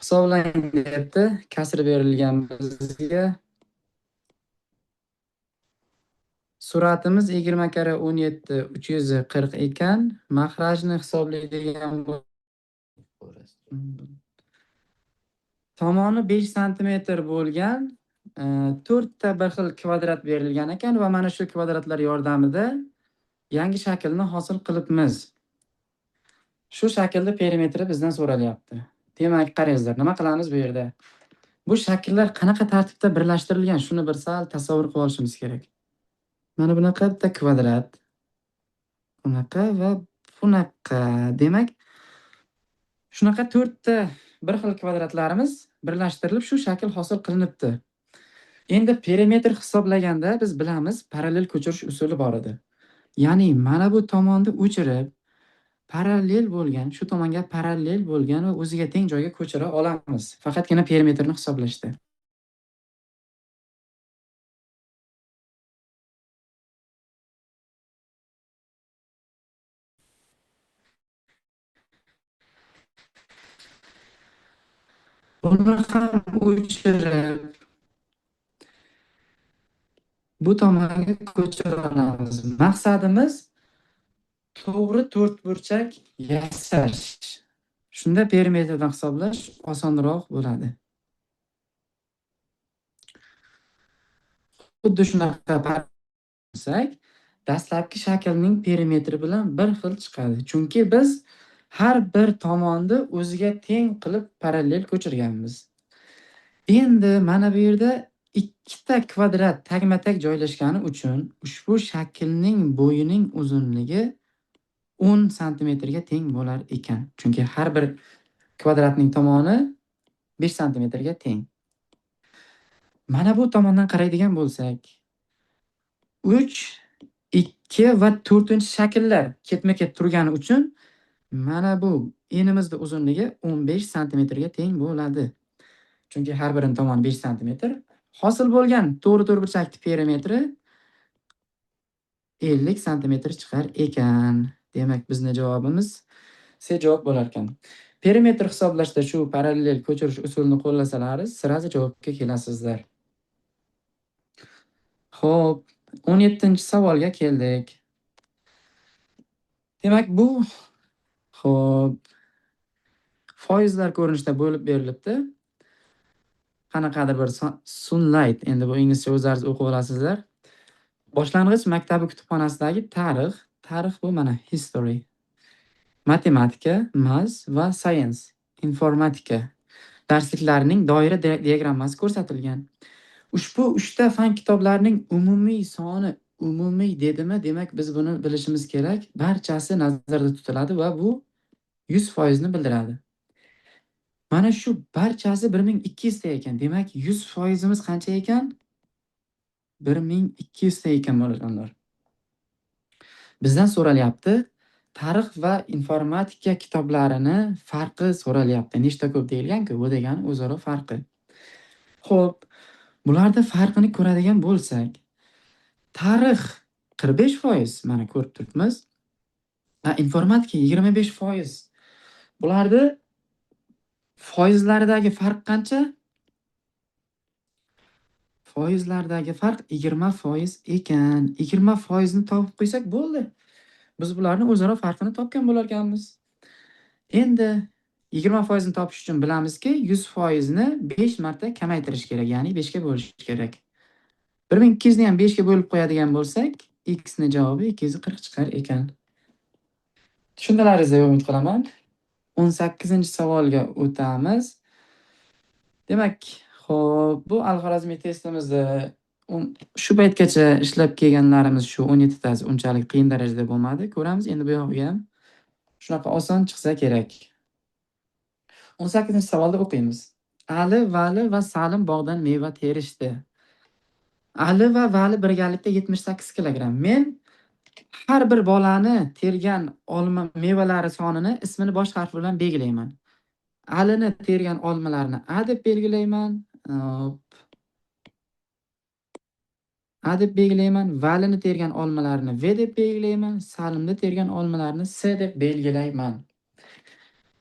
Hisoblang deyapti. Kasr berilgan bizga. Suratimiz 20 karra 17 340 ekan. Mahrajni hisoblaydigan tomoni 5 santimetr bo'lgan 4 ta bir xil kvadrat berilgan ekan va mana shu kvadratlar yordamida yangi shaklni hosil qilibmiz. Shu shaklda perimetri bizdan so'ralyapti. Demak, qarangizlar, nima qilamiz bu yerda? Bu shakllar qanaqa tartibda birlashtirilgan, shuni bir sal tasavvur qilib olishimiz kerak. Mana bunaqa bitta kvadrat, bunaqa va bunaqa. Demak, shunaqa 4 ta bir xil kvadratlarimiz birlashtirilib shu shakl hosil qilinibdi. Endi perimetr hisoblaganda biz bilamiz, parallel ko'chirish usuli bor edi. Ya'ni mana bu tomonni o'chirib, parallel bo'lgan, shu tomonga parallel bo'lgan va o'ziga teng joyga ko'chira olamiz. Faqatgina perimetrni hisoblashda. Buni ham o'chirib bu tomonga ko'chira olamiz. Maqsadimiz to'g'ri to'rtburchak yasash. Shunda perimetrdan hisoblash osonroq bo'ladi. Xuddi shunaqa qilsak, dastlabki shaklning perimetri bilan bir xil chiqadi. Chunki biz har bir tomonni o'ziga teng qilib parallel ko'chirganmiz. Endi mana bu yerda ikkita kvadrat tagma-tag joylashgani uchun ushbu shaklning bo'yining uzunligi 10 santimetrga teng bo'lar ekan. Chunki har bir kvadratning tomoni 5 santimetrga teng. Mana bu tomondan qaraydigan bo'lsak, 3, 2 va 4-shakllar ketma-ket turgani uchun mana bu enimizning uzunligi 15 santimetrga teng bo'ladi. Chunki har birining tomoni 5 santimetr. Hosil bo'lgan to'g'ri to'rtburchakning perimetri 50 santimetr chiqar ekan. Demak, bizning javobimiz C javob bo'lar ekan. Perimetr hisoblashda shu parallel ko'chirish usulini qo'llasalaringiz, sразу javobga kelasizlar. Xo'p, 17-savolga keldik. Demak, bu xo'p, foizlar ko'rinishida bo'lib berilibdi. Qanaqadir bir Sunlight, endi bu inglizcha o'zlaringiz o'qib olasizlar. Boshlang'ich maktabi kutubxonasidagi tarix, tarix bu mana history, matematika, maths va science, informatika darsliklarining doira diagrammasi ko'rsatilgan. Ushbu 3 ta fan kitoblarining umumiy soni, umumiy dedimi, demak biz buni bilishimiz kerak. Barchasi nazarda tutiladi va bu 100% ni bildiradi. Mana shu barchasi 1200 ta ekan. Demak, 100%imiz qancha ekan? 1200 ta ekan bolajonlar. Bizdan so'ralyapti, tarix va informatika kitoblarini farqi so'ralyapti. Nechta ko'p deyilgan-ku, bu degani o'zaro farqi. Xo'p, bularda farqini ko'radigan bo'lsak, tarix 45%, mana ko'rib turibmiz. Informatika 25%. Bularni foizlaridagi farq qancha? Foizlardagi farq 20% ekan. 20% ni topib qo'ysak bo'ldi. Biz bularni o'zaro farqini topgan bo'lar ekanmiz. Endi 20% ni topish uchun bilamizki, 100% ni 5 marta kamaytirish kerak, ya'ni 5 ga bo'lish kerak. 1200 ni ham 5 ga bo'lib qo'yadigan bo'lsak, x ni javobi 240 chiqar ekan. Tushundilaringiz deb umid qilaman. 18-savolga o'tamiz. Demak, xo'p, bu Al-Xorazmiy testimizda shu paytgacha ishlab kelganlarimiz shu 17 tasi unchalik qiyin darajada bo'lmadi. Ko'ramiz, endi bu yog'iga ham shunaqa oson chiqsa kerak. 18-savolda o'qiymiz. Ali, Vali va Salim bog'dan meva terishdi. Ali va Vali birgalikda 78 kilogramm. Men har bir bolani tergan olma mevalari sonini ismini bosh harfi bilan belgilayman. Alini tergan olmalarini A deb belgilayman. A deb belgilayman. Valini tergan olmalarini V deb belgilayman. Salimni tergan olmalarini S deb belgilayman.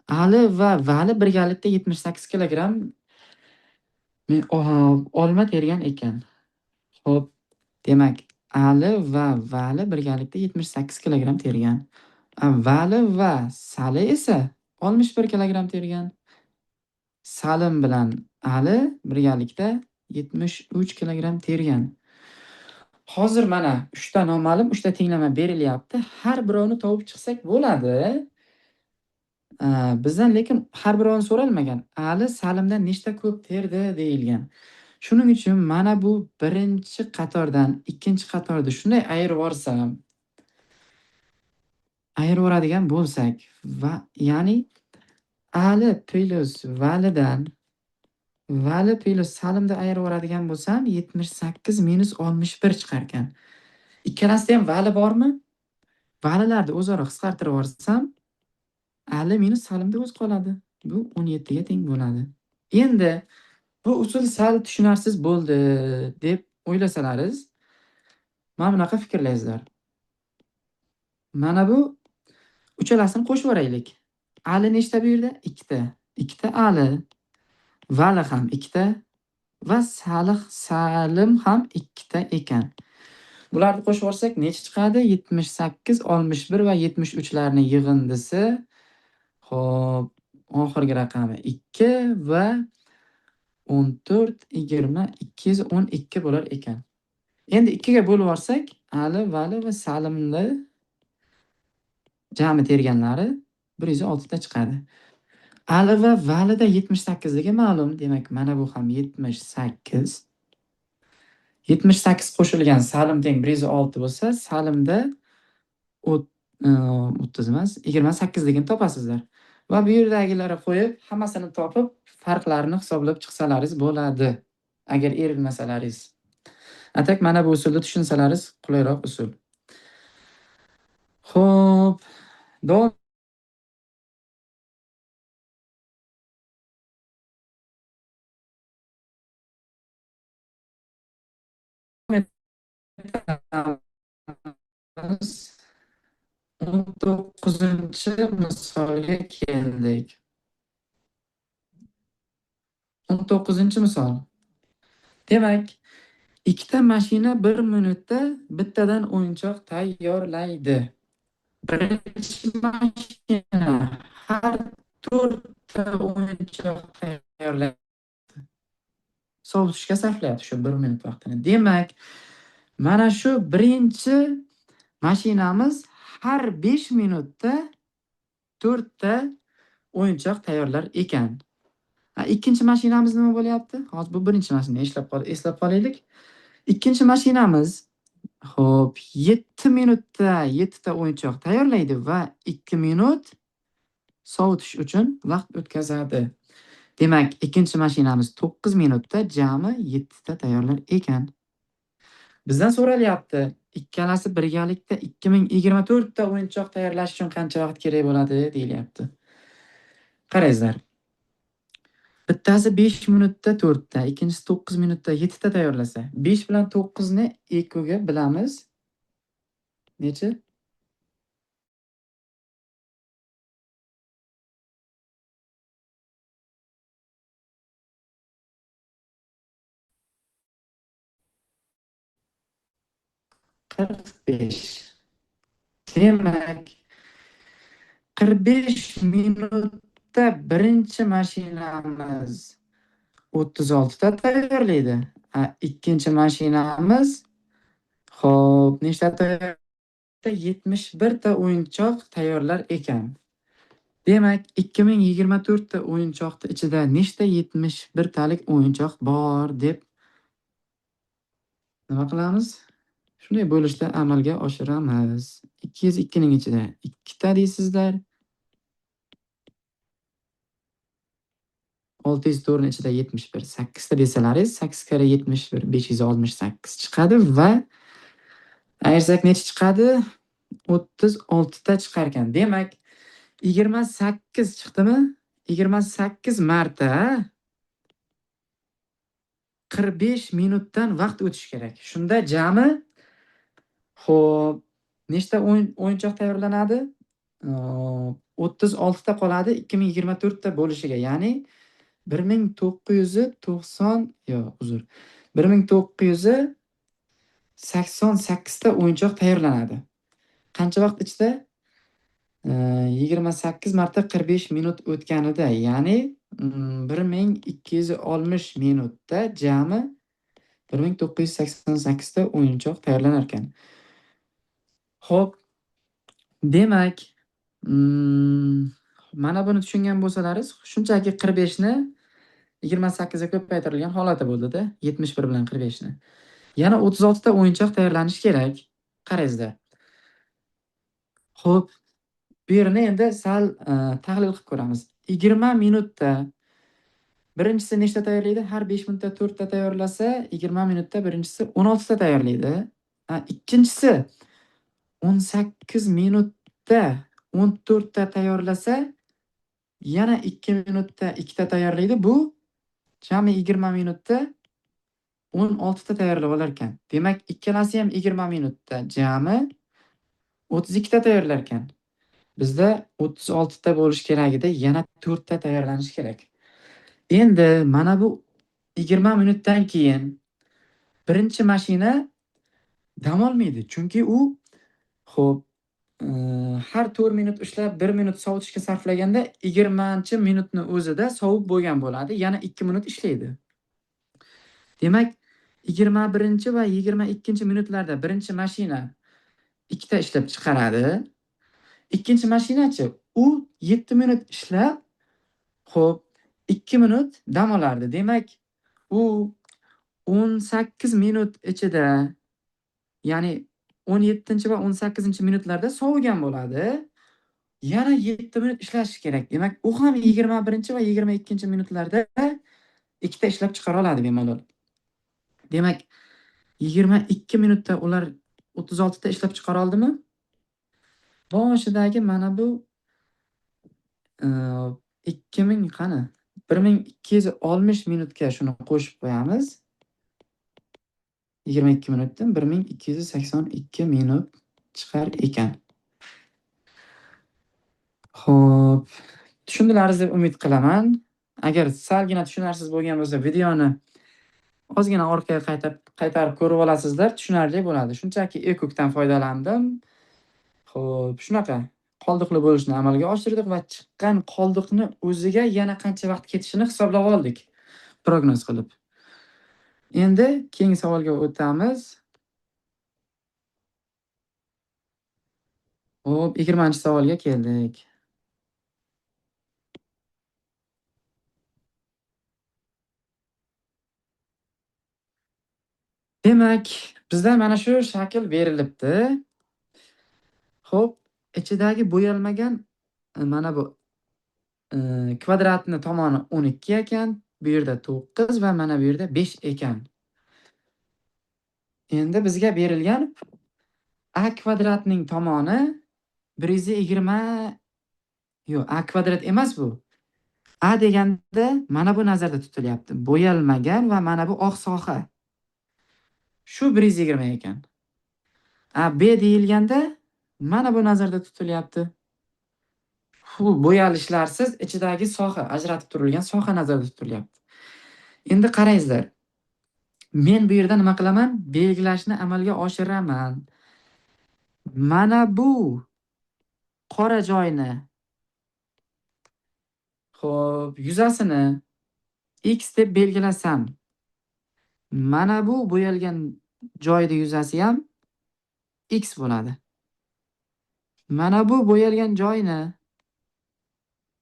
Ali va Vali birgalikda 78 kilogramm olma tergan ekan. Xo'p, demak, Ali va Vali birgalikda 78 kilogramm tergan. Vali va Sali esa 61 kilogramm tergan. Salim bilan Ali birgalikda 73 kilogramm tergan. Hozir mana 3 ta noma'lum, 3 ta tenglama berilyapti. Har birovini topib chiqsak bo'ladi. Bizdan lekin har birovini so'ralmagan. Ali Salimdan nechta ko'p terdi deyilgan. Shuning uchun mana bu birinchi qatordan ikkinchi qatorni shunday ayirib yuborsam, ayirib yuboradigan bo'lsak va ya'ni Ali plyus Validan Vali plyus Salimni ayirib yuboradigan bo'lsam 78 minus 61 chiqar ekan. Ikkalasida ham Vali bormi? Valilarni o'zaro qisqartirib yuborsam Ali minus Salimda o'zi qoladi. Bu 17 ga teng bo'ladi. Endi bu usul sal tushunarsiz bo'ldi deb o'ylasalaringiz, mana bunaqa fikrlaysizlar. Mana bu uchalasini qo'shib yuboraylik. Ali nechta bu yerda? 2 ta. 2 ta Ali. Vali ham 2 ta va Salim ham 2 ta ekan. Bularni qo'shib yuborsak necha chiqadi? 78, 61 va 73 larning yig'indisi. Xo'p, oxirgi raqami 2 va 14, 20, 212 bo'lar ekan. Endi 2 ga bo'lib yuborsak, Ali, Vali va Salimni jami terganlari 106 ta chiqadi. Ali va Valida 78 ligi ma'lum. Demak, mana bu ham 78. 78 qo'shilgan Salim teng 106 bo'lsa, Salimda 30 emas, 28 ligini topasizlar. Va bu yerdagilarni qo'yib, hammasini topib, farqlarini hisoblab chiqsalaringiz bo'ladi. Agar erinmasalaringiz. Atak mana bu usulni tushunsalaringiz qulayroq usul. Xo'p, davom etamiz. 19-misolga keldik. 19-misol. Demak, ikkita mashina 1 minutda bittadan o'yinchoq tayyorlaydi. Birinchi mashina har 4 ta o'yinchoq tayyorlaydi. Sovutishga sarflayapti shu 1 minut vaqtini. Demak, mana shu birinchi mashinamiz har 5 minutda 4 ta o'yinchoq tayyorlar ekan. Ikkinchi mashinamiz nima bo'lyapti? Hozir bu birinchi mashinani eslab qolaylik. Ikkinchi mashinamiz xo'p, 7 minutda 7 ta o'yinchoq tayyorlaydi va 2 minut sovutish uchun vaqt o'tkazadi. Demak, ikkinchi mashinamiz 9 minutda jami 7 ta tayyorlar ekan. Bizdan so'ralyapti, ikkalasi birgalikda 2024 ta o'yinchoq tayyorlash uchun qancha vaqt kerak bo'ladi deyilyapti. Qarangizlar. Bittasi 5 minutda 4 ta, ikkinchisi 9 minutda 7 ta tayyorlasa, 5 bilan 9 ni 2 ga bilamiz. Necha? 45. Demak, 45 minutda birinchi mashinamiz 36 ta tayyorlaydi. Ikkinchi mashinamiz xo'p, nechta tayyorlaydi? 71 ta o'yinchoq tayyorlar ekan. Demak, 2024 ta o'yinchoqning ichida nechta 71 talik o'yinchoq bor deb nima qilamiz? Shunday bo'lishda amalga oshiramiz. 202 ning ichida 2 ta deysizlar. 604 ning ichida 71, 8 ta desalaringiz, 8 karra 71 568 chiqadi va ayirsak necha chiqadi? 36 ta chiqar ekan. Demak, 28 chiqdimi? 28 marta 45 minutdan vaqt o'tishi kerak. Shunda jami xo'p, nechta o'yinchoq tayyorlanadi? 36 ta qoladi 2024 ta bo'lishiga, ya'ni 1990, yo'q, uzr. 1988 ta o'yinchoq tayyorlanadi. Qancha vaqt ichida? 28 marta 45 minut o'tganida, ya'ni 1260 minutda jami 1988 ta o'yinchoq tayyorlanar ekan. Xo'p, demak, mana buni tushungan bo'lsalaringiz, shunchaki 45 ni 28 ga ko'paytirilgan holati bo'ldi-da, 71 bilan 45 ni. Yana 36 ta o'yinchoq tayyorlanishi kerak. Qarangizlar. Xo'p, bu yerini endi sal tahlil qilib ko'ramiz. 20 minutda birinchisi nechta tayyorlaydi? Har 5 minutda 4 ta tayyorlasa, 20 minutda birinchisi 16 ta tayyorlaydi. Ikkinchisi 18 minutda 14 ta tayyorlasa, yana 2 minutda 2 ta tayyorlaydi. Bu jami 20 minutda 16 ta tayyorlab olar ekan. Demak, ikkalasi ham 20 minutda jami 32 ta tayyorlar ekan. Bizda 36 ta bo'lishi kerak edi, yana 4 ta tayyorlanishi kerak. Endi mana bu 20 minutdan keyin birinchi mashina dam olmaydi. Chunki u xo'p, har 4 minut ishlab 1 minut sovutishga sarflaganda 20-minutni o'zida sovib bo'lgan bo'ladi. Yana 2 minut ishlaydi. Demak, 21 va 22 minutlarda birinchi mashina 2 ta ishlab chiqaradi. Ikkinchi mashinachi, u 7 minut ishlab, xo'p, 2 minut dam olardi. Demak, u 18 minut ichida, ya'ni 17 va 18 minutlarda sovigan bo'ladi. Yana 7 minut ishlashi kerak. Demak, u ham 21 va 22 minutlarda 2 ta ishlab chiqara oladi bemalol. Demak, 22 minutda ular 36 ta ishlab chiqara oldimi? Boshidagi mana bu 2000 qani? 1260 minutga shuni qo'shib qo'yamiz. 22 minutdan 1282 minut chiqar ekan. Xo'p, tushundilaringiz deb umid qilaman. Agar salgina tushunarsiz bo'lgan bo'lsa, videoni ozgina orqaga qaytarib ko'rib olasizlar, tushunarli bo'ladi. Shunchaki EKUKdan foydalandim. Xo'p, shunaqa qoldiqli bo'lishni amalga oshirdik va chiqqan qoldiqni o'ziga yana qancha vaqt ketishini hisoblab oldik, prognoz qilib. Endi keyingi savolga o'tamiz. Xo'p, 20-savolga keldik. Demak, bizda mana shu shakl berilibdi. Xo'p, ichidagi bo'yalmagan mana bu kvadratni tomoni 12 ekan, bu yerda 9 va mana bu yerda 5 ekan. Endi bizga berilgan a kvadratning tomoni 120, yo'q, a kvadrat emas bu. A deganda mana bu nazarda tutilyapti. Bo'yalmagan va mana bu oq soha. Shu 120 ekan. A B deyilganda mana bu nazarda tutilyapti. Bu bo'yalishlarsiz ichidagi soha, ajratib turilgan soha nazarda tutilyapti. Endi qarangizlar. Men bu yerda nima qilaman? Belgilashni amalga oshiraman. Mana bu qora joyni, xo'p, yuzasini x deb belgilasam, mana bu bo'yalgan joyda yuzasi ham x bo'ladi. Mana bu bo'yalgan joyni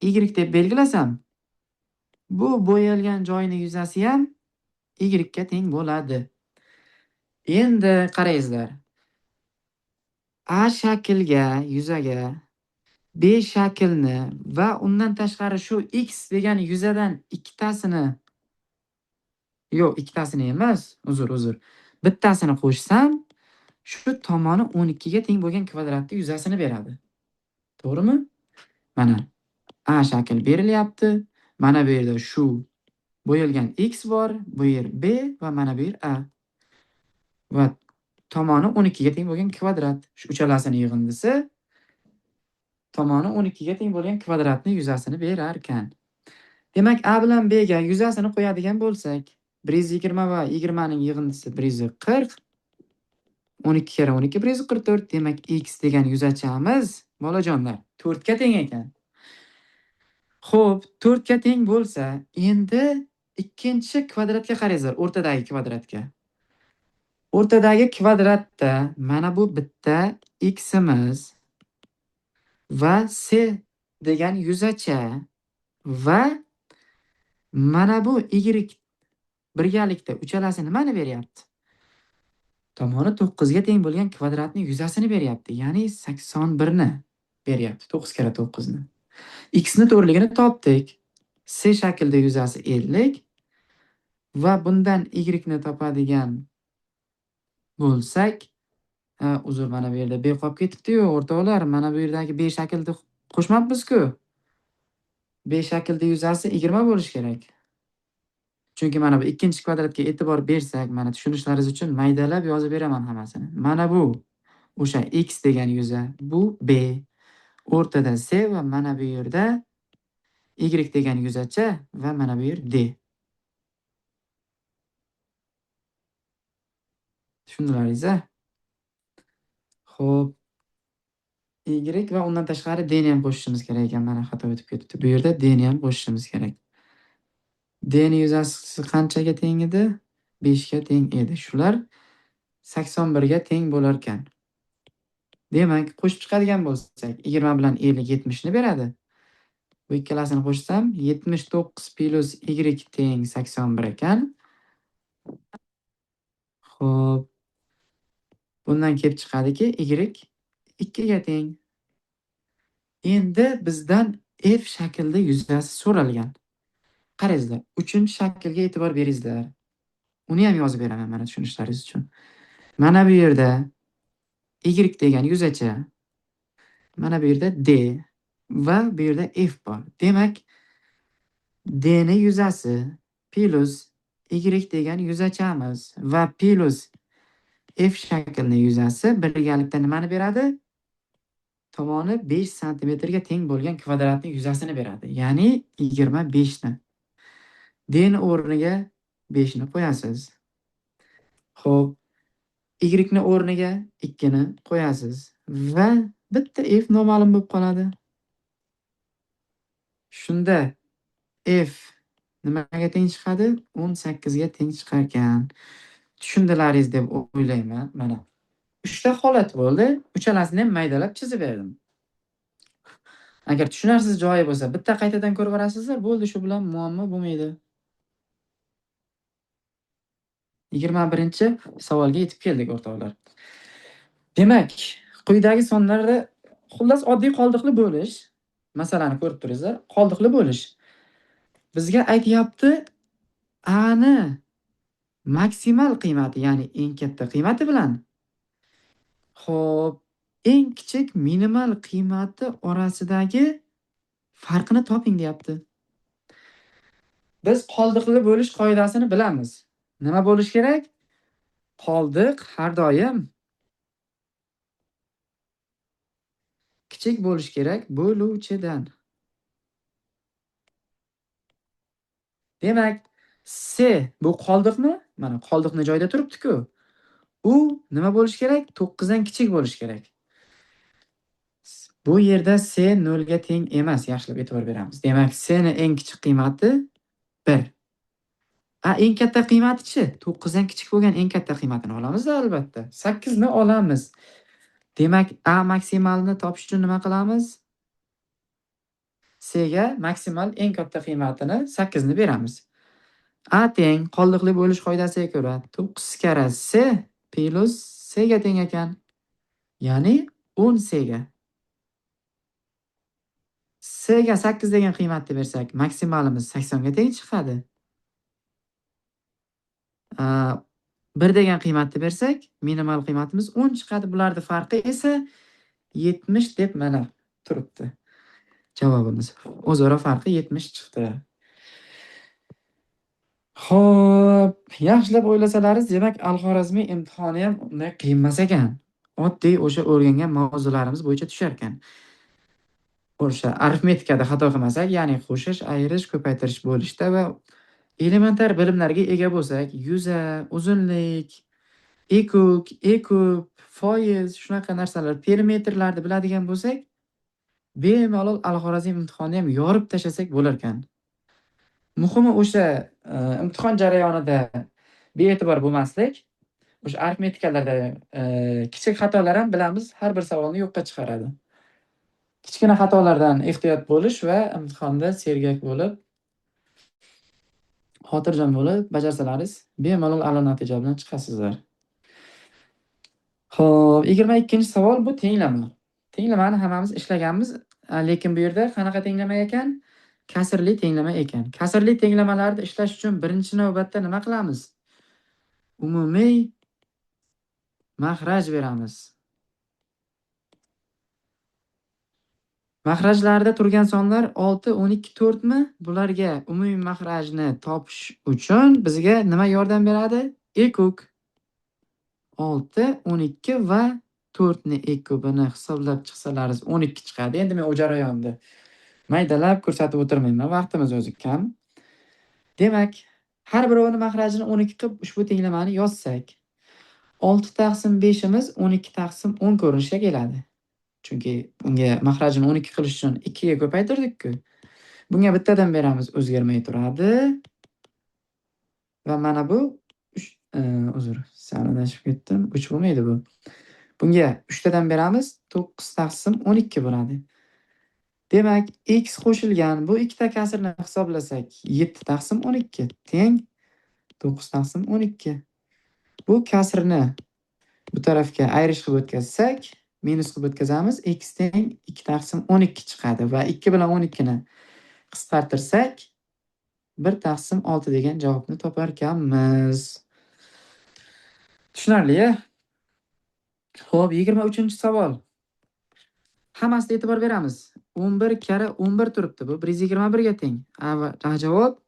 y deb belgilasam, bu bo'yalgan joyni yuzasi ham y ga teng bo'ladi. Endi qarangizlar. A shaklga, yuzaga B shaklni va undan tashqari shu x degan yuzadan ikkitasini, yo'q, ikkitasini emas, uzr. Bittasini qo'shsam, shu tomoni 12 ga teng bo'lgan kvadratni yuzasini beradi. To'g'rimi? Mana A shakl berilyapti. Mana bu yerda shu bo'yalgan x bor, bu yer B va mana bu yer A. Va tomoni 12 ga teng bo'lgan kvadrat. Shu uchalasini yig'indisi tomoni 12 ga teng bo'lgan kvadratni yuzasini berar ekan. Demak, A bilan B ga yuzasini qo'yadigan bo'lsak, 120 va 20 ning yig'indisi 140, 12 kere 12 144. Demak, x degan yuzachamiz bolajonlar 4 ga teng ekan. Xo'p, 4 ga teng bo'lsa, endi ikkinchi kvadratga qarangizlar, o'rtadagi kvadratga. O'rtadagi kvadratda mana bu bitta x'imiz va c degan yuzacha va mana bu y birgalikda uchalasi nimani beryapti? Tomoni 9 ga teng bo'lgan kvadratning yuzasini beryapti. Ya'ni 81 ni beryapti. 9 karra 9 ni. X ni to'g'riligini topdik. C shaklda yuzasi 50 va bundan y ni topadigan bo'lsak, uzr, mana bu yerda b qolib ketibdi-yu, o'rtoqlar, mana bu yerdagi b shaklni qo'shmabmiz-ku. B shaklda yuzasi 20 bo'lishi kerak. Chunki mana bu ikkinchi kvadratga e'tibor bersak, mana tushunishlaringiz uchun maydalab yozib beraman hammasini. Mana bu o'sha x degan yuza, bu b, o'rtada c va mana bu yerda y degan yuzacha va mana bu yer d. Tushundilaringiz-a? Xo'p. Y va undan tashqari d ni ham qo'shishimiz kerak ekan. Mana xato o'tib ketibdi. Bu yerda d ni ham qo'shishimiz kerak. D ni yuzasi qanchaga teng edi? 5 ga teng edi. Shular 81 ga teng bo'lar ekan. Demak, qo'shib chiqadigan bo'lsak, 20 bilan 50 70 ni beradi. Bu ikkalasini qo'shsam 79 plus y teng 81 ekan. Xo'p. Bundan kelib chiqadiki, y 2 ga teng. Endi bizdan f shaklda yuzasi so'ralgan. Qarangizlar, 3-shaklga e'tibor beringizlar. Uni ham yozib beraman mana tushunishlaringiz uchun. Mana bu yerda y degan yuzacha, mana bu yerda d va bu yerda f bor. Demak, d ni yuzasi plus y degan yuzachamiz va plus f shaklning yuzasi birgalikda nimani beradi? Tomoni 5 santimetrga teng bo'lgan kvadratning yuzasini beradi. Ya'ni 25 ni. D ni o'rniga 5 ni qo'yasiz. Xo'p, y ni o'rniga 2 ni qo'yasiz va bitta f noma'lum bo'lib qoladi. Shunda f nimaga teng chiqadi? 18 ga teng chiqar ekan. Tushundilaringiz deb o'ylayman. Mana 3 ta holat bo'ldi. Uchalasini ham maydalab chizib berdim. Agar tushunarsiz joyi bo'lsa, bitta qaytadan ko'rib borasizlar, bo'ldi, shu bilan muammo bo'lmaydi. 21-savolga yetib keldik, o'rtoqlar. Demak, quyidagi sonlarni xullas oddiy qoldiqli bo'lish masalani ko'rib turingizlar. Qoldiqli bo'lish bizga aytyapti a ni maksimal qiymati, ya'ni eng katta qiymati bilan xo'p, eng kichik minimal qiymati orasidagi farqini toping deyapti. Biz qoldiqli bo'lish qoidasini bilamiz. Nima bo'lish kerak? Qoldiq har doim kichik bo'lish kerak bo'luvchidan. Demak, C bu qoldiqmi? Mana qoldiqni joyida turibdi-ku. U nima bo'lish kerak? 9 dan kichik bo'lish kerak. Bu yerda C 0 ga teng emas, yaxshilab e'tibor beramiz. Demak, C ni eng kichik qiymati 1. A eng katta qiymati-chi? 9 dan kichik bo'lgan eng katta qiymatini olamiz-da albatta. 8 ni olamiz. Demak, A maksimalni topish uchun nima qilamiz? C ga maksimal eng katta qiymatini 8 ni beramiz. A teng qoldiqli bo'lish qoidasiga ko'ra 9 karra C plus C ga teng ekan. Ya'ni 10 C ga. C ga 8 degan qiymatni bersak, maksimalimiz 80 ga teng chiqadi. 1 degan qiymatni bersak, minimal qiymatimiz 10 chiqadi. Bularning farqi esa 70 deb mana turibdi. Javobimiz. O'zaro farqi 70 chiqdi. Xo'p, yaxshilab o'ylasalaringiz, demak, Al-Xorazmiy imtihoni ham unday qiyin emas ekan. Oddiy o'sha o'rgangan mavzularimiz bo'yicha tushar ekan. O'sha arifmetikada xato qilmasak, ya'ni qo'shish, ayirish, ko'paytirish bo'lishda va elementar bilimlarga ega bo'lsak, yuza, uzunlik, ekuk, ekub, foiz, shunaqa narsalar, perimetrlarni biladigan bo'lsak, bemalol Al-Xorazmiy imtihonini ham yorib tashlasak bo'lar ekan. Muhimi o'sha imtihon jarayonida bee'tibor bo'lmaslik, O'sha arifmetikalarda kichik xatolar ham, bilamiz, har bir savolni yo'qqa chiqaradi. Kichkina xatolardan ehtiyot bo'lish va imtihonda sergak bo'lib, xotirjam bo'lib bajarsalaringiz, bemalol a'lo natija bilan chiqasizlar. Xo'p, 22-savol, bu tenglama. Tenglamani hammamiz ishlaganmiz, lekin bu yerda qanaqa tenglama ekan? Kasrli tenglama ekan. Kasrli tenglamalarni ishlash uchun birinchi navbatda nima qilamiz? Umumiy mahraj beramiz. Mahrajlarda turgan sonlar 6, 12, 4 mi? Bularga umumiy mahrajni topish uchun bizga nima yordam beradi? Ekuk. 6, 12 va 4 ni ekubini hisoblab chiqsalaringiz 12 chiqadi. Endi men u jarayonni maydalab ko'rsatib o'tirmayman, vaqtimiz o'zi kam. Demak, har birovini mahrajini 12 qilib ushbu tenglamani yozsak, 6 taqsim 5imiz 12 taqsim 10 ko'rinishga keladi. Chunki bunga mahrajini 12 qilish uchun 2 ga ko'paytirdik-ku. Bunga bittadan beramiz, o'zgarmay turadi. Va mana bu 3, uzr, sal adashib ketdim. 3 bo'lmaydi bu. Bunga 3 tadan beramiz, 9 taqsim 12 bo'ladi. Demak, x qo'shilgan bu ikkita kasrni hisoblasak, 7 taqsim 12 teng 9 taqsim 12. Bu kasrni bu tarafga ayirish qilib o'tkazsak, minus qilib o'tkazamiz, x teng 2 taqsim 12 chiqadi va 2 bilan 12 ni qisqartirsak, 1 taqsim 6 degan javobni topar ekanmiz. Tushunarli-ya? Xo'p, 23-savol. Hammasiga e'tibor beramiz. 11 karra 11 turibdi. Bu 121 ga teng. A javob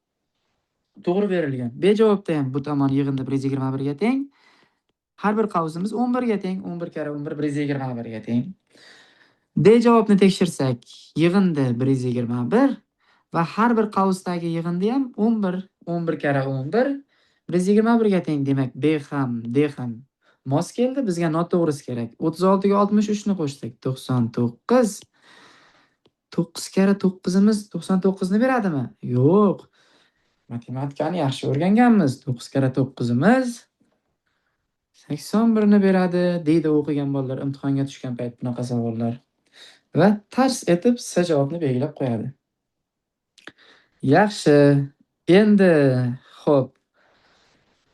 to'g'ri berilgan. B javobda ham bu tomon yig'indi 121 ga teng. Har bir qavsimiz 11 ga teng. 11 karra 11 121 ga teng. D javobni tekshirsak, yig'indi 121 va har bir qavsdagi yig'indi ham 11. 11 karra 11 121 ga teng. Demak, B ham, D ham mos keldi. Bizga noto'g'risi kerak. 36 ga 63 ni qo'shsak, 99. 9 karra 9imiz 99 ni beradimi? Yo'q. Matematikani yaxshi o'rganganmiz. 9 karra 9imiz 81 ni beradi, deydi o'qigan bolalar imtihonga tushgan payt bunaqa savollar. Va tars etib S javobni belgilab qo'yadi. Yaxshi. Endi, xo'p.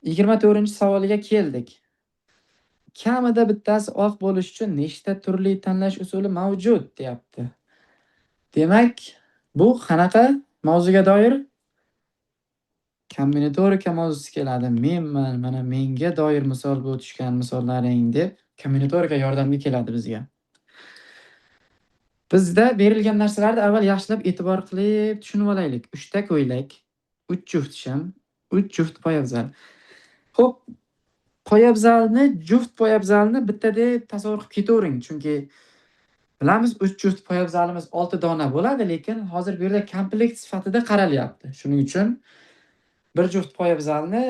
24-savoliga keldik. Kamida bittasi oq bo'lishi uchun nechta turli tanlash usuli mavjud, deyapti. Demak, bu qanaqa mavzuga doir? Kombinatorika mavzusi keladi. Menman, mana menga doir misol bu tushgan misollaring deb kombinatorika yordamga keladi bizga. Bizda berilgan narsalarni avval yaxshilab e'tibor qilib tushunib olaylik. 3 ta ko'ylak, 3 juft shim, 3 juft poyabzal. Xo'p, poyabzalni, juft poyabzalni bitta deb tasavvur qilib ketavering, chunki bilamiz 3 juft poyabzalimiz 6 dona bo'ladi, lekin hozir bu yerda komplekt sifatida qaralyapti. Shuning uchun bir juft poyabzalni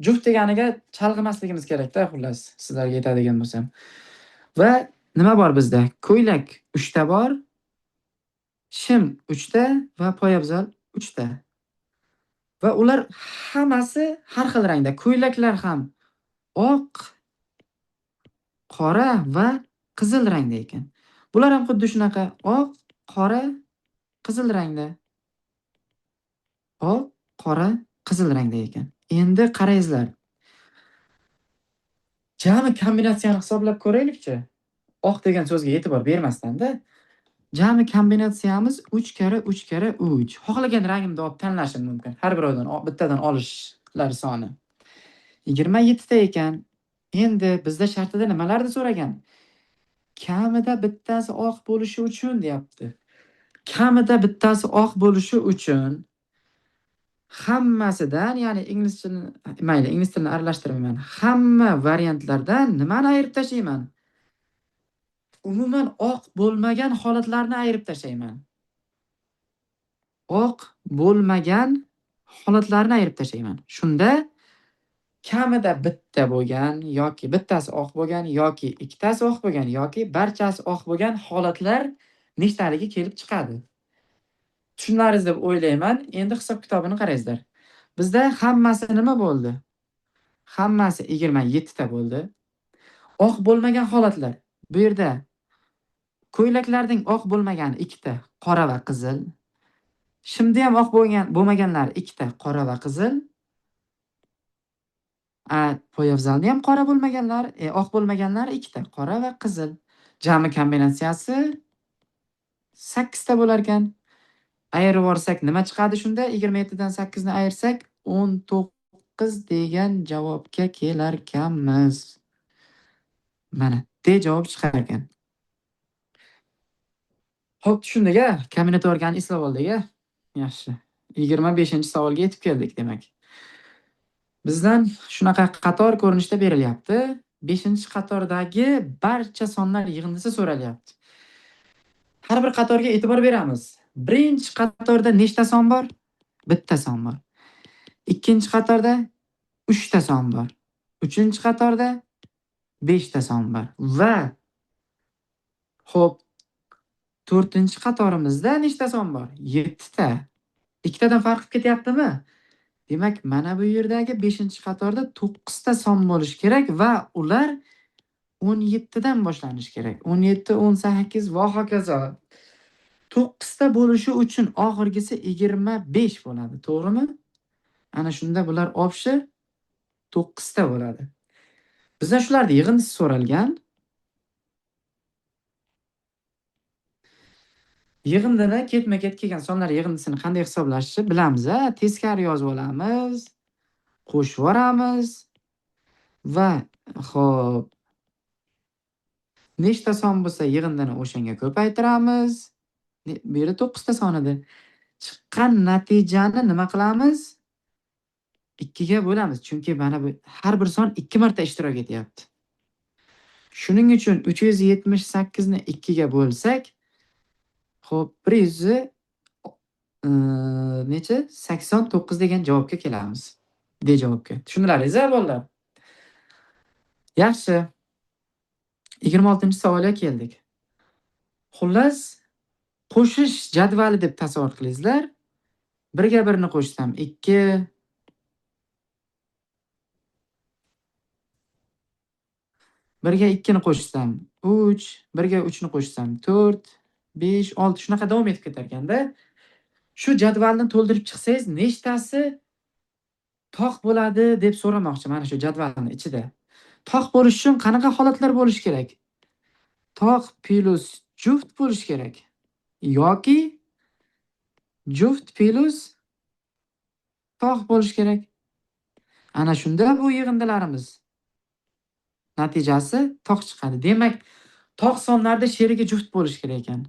juft deganiga chalg'imasligimiz kerak-da, xullas, sizlarga aytadigan bo'lsam. Va nima bor bizda? Ko'ylak 3 ta bor, shim 3 ta va poyabzal 3 ta. Va ular hammasi har xil rangda. Ko'ylaklar ham oq, qora va qizil rangda ekan. Bular ham xuddi shunaqa oq, qora, qizil rangda. Oq, qora, qizil rangda ekan. Endi qaraysizlar. Jami kombinatsiyani hisoblab ko'raylikchi. Oq degan so'zga e'tibor bermasdan-da. Jami kombinatsiyamiz 3 karra 3 karra 3. Xohlagan rangimni olib tanlashim mumkin. Har birovidan bittadan olishlar soni 27 ta ekan. Endi bizda shartida nimalarni so'ragan? Kamida bittasi oq bo'lishi uchun deyapti. Kamida bittasi oq bo'lishi uchun hammasidan, ya'ni ingliz tilini, mayli, ingliz tilini aralashtirmayman. Hamma variantlardan nimani ayirib tashlayman? Umuman oq bo'lmagan holatlarni ayirib tashlayman. Oq bo'lmagan holatlarni ayirib tashlayman. Shunda kamida bitta bo'lgan yoki bittasi oq bo'lgan yoki ikkitasi oq bo'lgan yoki barchasi oq bo'lgan holatlar nechtaligi kelib chiqadi. Tushunlaringiz deb o'ylayman. Endi hisob kitobini qaraysizlar. Bizda hammasi nima bo'ldi? Hammasi 27 ta bo'ldi. Oq bo'lmagan holatlar. Bu yerda ko'ylaklarning oq bo'lmagani 2 ta, qora va qizil. Shimda ham oq bo'lmaganlari 2 ta, qora va qizil. Poyabzalni ham qora bo'lmaganlar, oq bo'lmaganlari 2 ta, qora va qizil. Jami kombinatsiyasi 8 ta bo'lar ekan. Ayirib yuborsak nima chiqadi shunda? 27 dan 8 ni ayirsak 19 degan javobga kelarkanmiz. Mana D javob chiqar ekan. Xo'p, tushundik-a? Kombinatorikani eslab oldik-a? Yaxshi. 25-savolga yetib keldik demak. Bizdan shunaqa qator ko'rinishda berilyapti. 5-qatordagi barcha sonlar yig'indisi so'ralyapti. Har bir qatorga e'tibor beramiz. Birinchi qatorda nechta son bor? Bitta son bor. Ikkinchi qatorda 3 ta son bor. Uchinchi qatorda 5 ta son bor. Va xo'p, 4-qatorimizda nechta son bor? 7 ta. Ikkitadan farq qilib ketyaptimi? Demak, mana bu yerdagi 5-qatorda 9 ta son bo'lishi kerak va ular 17 dan boshlanishi kerak. 17, 18 va hokazo. 9 ta bo'lishi uchun oxirgisi 25 bo'ladi, to'g'rimi? Ana shunda bular общий 9 ta bo'ladi. Bizdan shularning yig'indisi so'ralgan. Yig'indini ketma-ket kelgan sonlar yig'indisini qanday hisoblashni bilamiz, a? Teskari yozib olamiz, qo'shib yuboramiz va xo'p, nechta son bo'lsa yig'indini o'shanga ko'paytiramiz. Bu yerda 9 ta son edi. Chiqqan natijani nima qilamiz? 2 ga bo'lamiz. Chunki mana bu har bir son 2 marta ishtirok etyapti. Shuning uchun 378 ni 2 ga bo'lsak, xo'p, bir yuz, necha? 89 degan javobga kelamiz. D javobga. Tushundilaringiz-a bolalar? Yaxshi. 26-savolga keldik. Xullas, qo'shish jadvali deb tasavvur qilingizlar. Birga birni qo'shsam 2, birga 2 ni qo'shsam 3, birga 3 ni qo'shsam 4, 5, 6 shunaqa davom etib ketar ekanda. Shu jadvalni to'ldirib chiqsangiz nechtasi toq bo'ladi deb so'ramoqchi mana shu jadvalning ichida. Toq bo'lish uchun qanaqa holatlar bo'lishi kerak? Toq plus juft bo'lishi kerak yoki juft plus toq bo'lishi kerak. Ana shunda bu yig'indilarimiz natijasi toq chiqadi. Demak, toq sonlarda sherigi juft bo'lishi kerak ekan.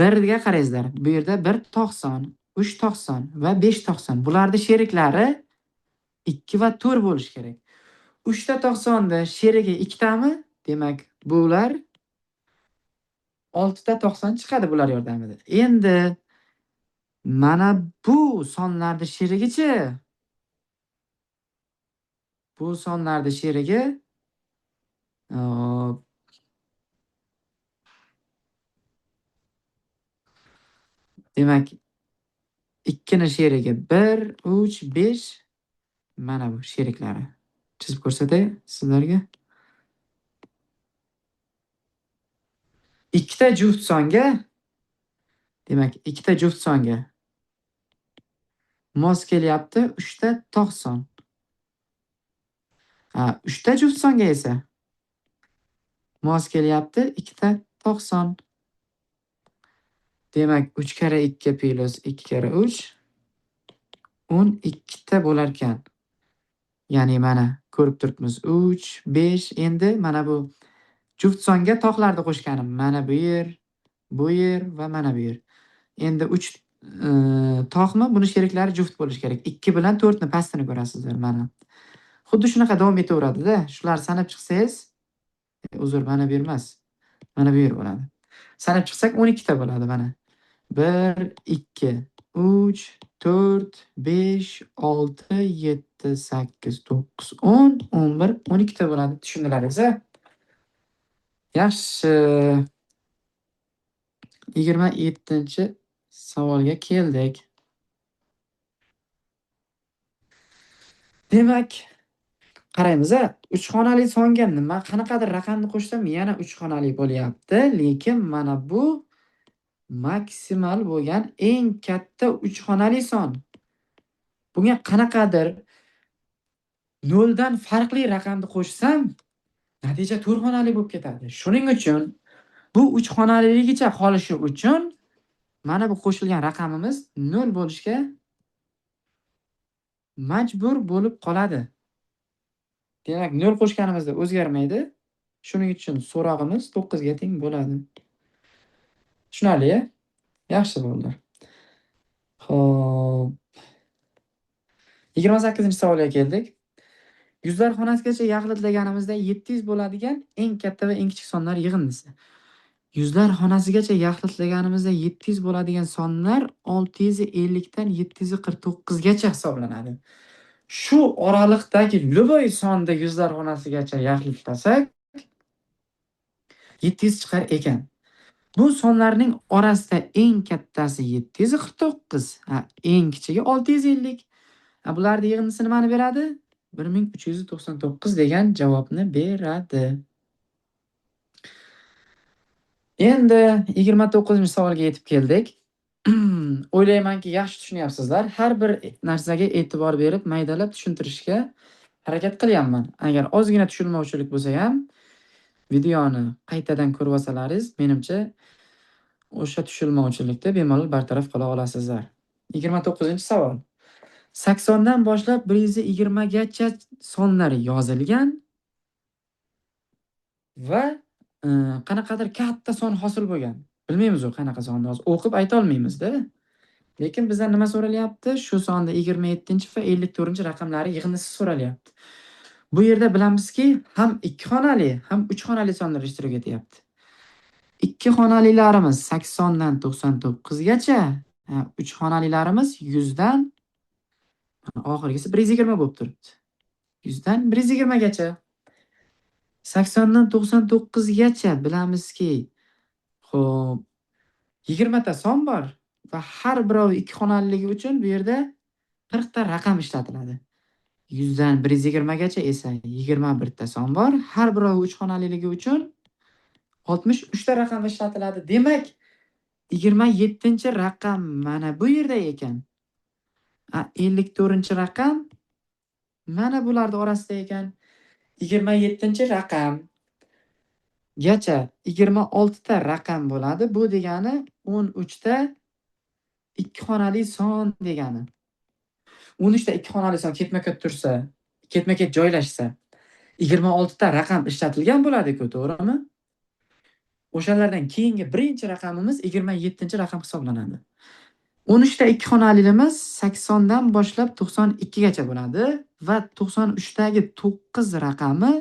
1ga qaraysizlar. Bu yerda 1 toq son, 3 toq son va 5 toq son. Bularning sheriklari 2 va 4 bo'lishi kerak. 3 ta toq sonda sherigi 2 tami? Demak, bular 6 ta toq son chiqadi bular yordamida. Endi mana bu sonlarning sherigichi? Bu sonlarning sherigi demak, 2 ni sherigi 1, 3, 5 mana bu sheriklari. Chizib ko'rsatay sizlarga. 2 ta juft songa, demak, 2 ta juft songa mos kelyapti 3 ta toq son. Ha, 3 ta juft songa esa mos kelyapti 2 ta toq son. Demak, 3 karra 2 plus 2 karra 3 12 ta bo'lar ekan. Ya'ni mana ko'rib turibmiz 3, 5. Endi mana bu juft songa toqlarni qo'shganim. Mana bu yer, bu yer va mana bu yer. Endi 3 toqmi? Buni sheriklari juft bo'lishi kerak. 2 bilan 4 ni pastini ko'rasizlar mana. Xuddi shunaqa davom etaveradida. Shular sanab chiqsangiz, uzr, mana bu yer emas. Mana bu yer bo'ladi. Sanab chiqsak 12 ta bo'ladi mana. 1, 2, 3, 4, 5, 6, 7, 8, 9, 10, 11, 12 ta bo'ladi. Tushundilaringiz-a? Yaxshi. 27-savolga keldik. Demak, Qaraymiz-a, 3 xonali songa nima qanaqadir raqamni qo'shsam yana 3 xonali bo'lyapti, lekin mana bu maksimal bo'lgan eng katta 3 xonali son. Bunga qanaqadir 0 dan farqli raqamni qo'shsam, natija 4 xonali bo'lib ketadi. Shuning uchun bu 3 xonaliligicha qolishi uchun mana bu qo'shilgan raqamimiz 0 bo'lishga majbur bo'lib qoladi. Demak, 0 qo'shganimizda o'zgarmaydi. Shuning uchun so'rog'imiz 9 ga teng bo'ladi. Tushunarli-ya? Yaxshi bo'ldi. Xo'p. 28-savolga keldik. Yuzlar xonasigacha yaxlitlaganimizda 700 bo'ladigan eng katta va eng kichik sonlar yig'indisi. Yuzlar xonasigacha yaxlitlaganimizda 700 bo'ladigan sonlar 650 dan 749 gacha hisoblanadi. Shu oraliqdagi любой sonni yuzlar xonasigacha yaxlitlasak 700 chiqar ekan. Bu sonlarning orasida eng kattasi 749, eng kichigi 650. Bularning yig'indisi nimani beradi? 1399 degan javobni beradi. Endi 29-savolga yetib keldik. O'ylaymanki, yaxshi tushunyapsizlar. Har bir narsaga e'tibor berib, maydalab tushuntirishga harakat qilyapman. Agar ozgina tushunmovchilik bo'lsa ham, videoni qaytadan ko'rib olsalaringiz, menimcha o'sha tushunmovchilikni bemalol bartaraf qila olasizlar. 29-savol. 80 dan boshlab 120 gacha sonlar yozilgan va qanaqadir katta son hosil bo'lgan. Bilmaymiz u qanaqa sonni, hozir o'qib ayta olmaymiz-da. Lekin bizdan nima so'ralyapti? Shu sonda 27 va 54 raqamlari yig'indisi so'ralyapti. Bu yerda bilamizki, ham 2 xonali, ham 3 xonali sonlar ishtirok etyapti. 2 xonalilarimiz 80 dan 99 gacha, 3 xonalilarimiz 100 dan oxirgisi 120 bo'lib turibdi. 100 dan 120 gacha. 80 dan 99 gacha bilamizki, xo'p, 20 ta son bor va har birovi 2 xonaliligi uchun bu yerda 40 ta raqam ishlatiladi. 100 dan 120 gacha esa 21 ta son bor. Har birovi 3 xonaliligi uchun 63 ta raqam ishlatiladi. Demak, 27-raqam mana bu yerda ekan. 54-raqam mana bularning orasida ekan. 27-raqam gacha 26 ta raqam bo'ladi. Bu degani 13 ta 2 xonali son degani. 13 ta 2 xonali son ketma-ket tursa, ketma-ket joylashsa, 26 ta raqam ishlatilgan bo'ladi-ku, to'g'rimi? O'shalardan keyingi birinchi raqamimiz 27-raqam hisoblanadi. 13 ta 2 xonalimiz 80 dan boshlab 92 gacha bo'ladi va 93 dagi 9 raqami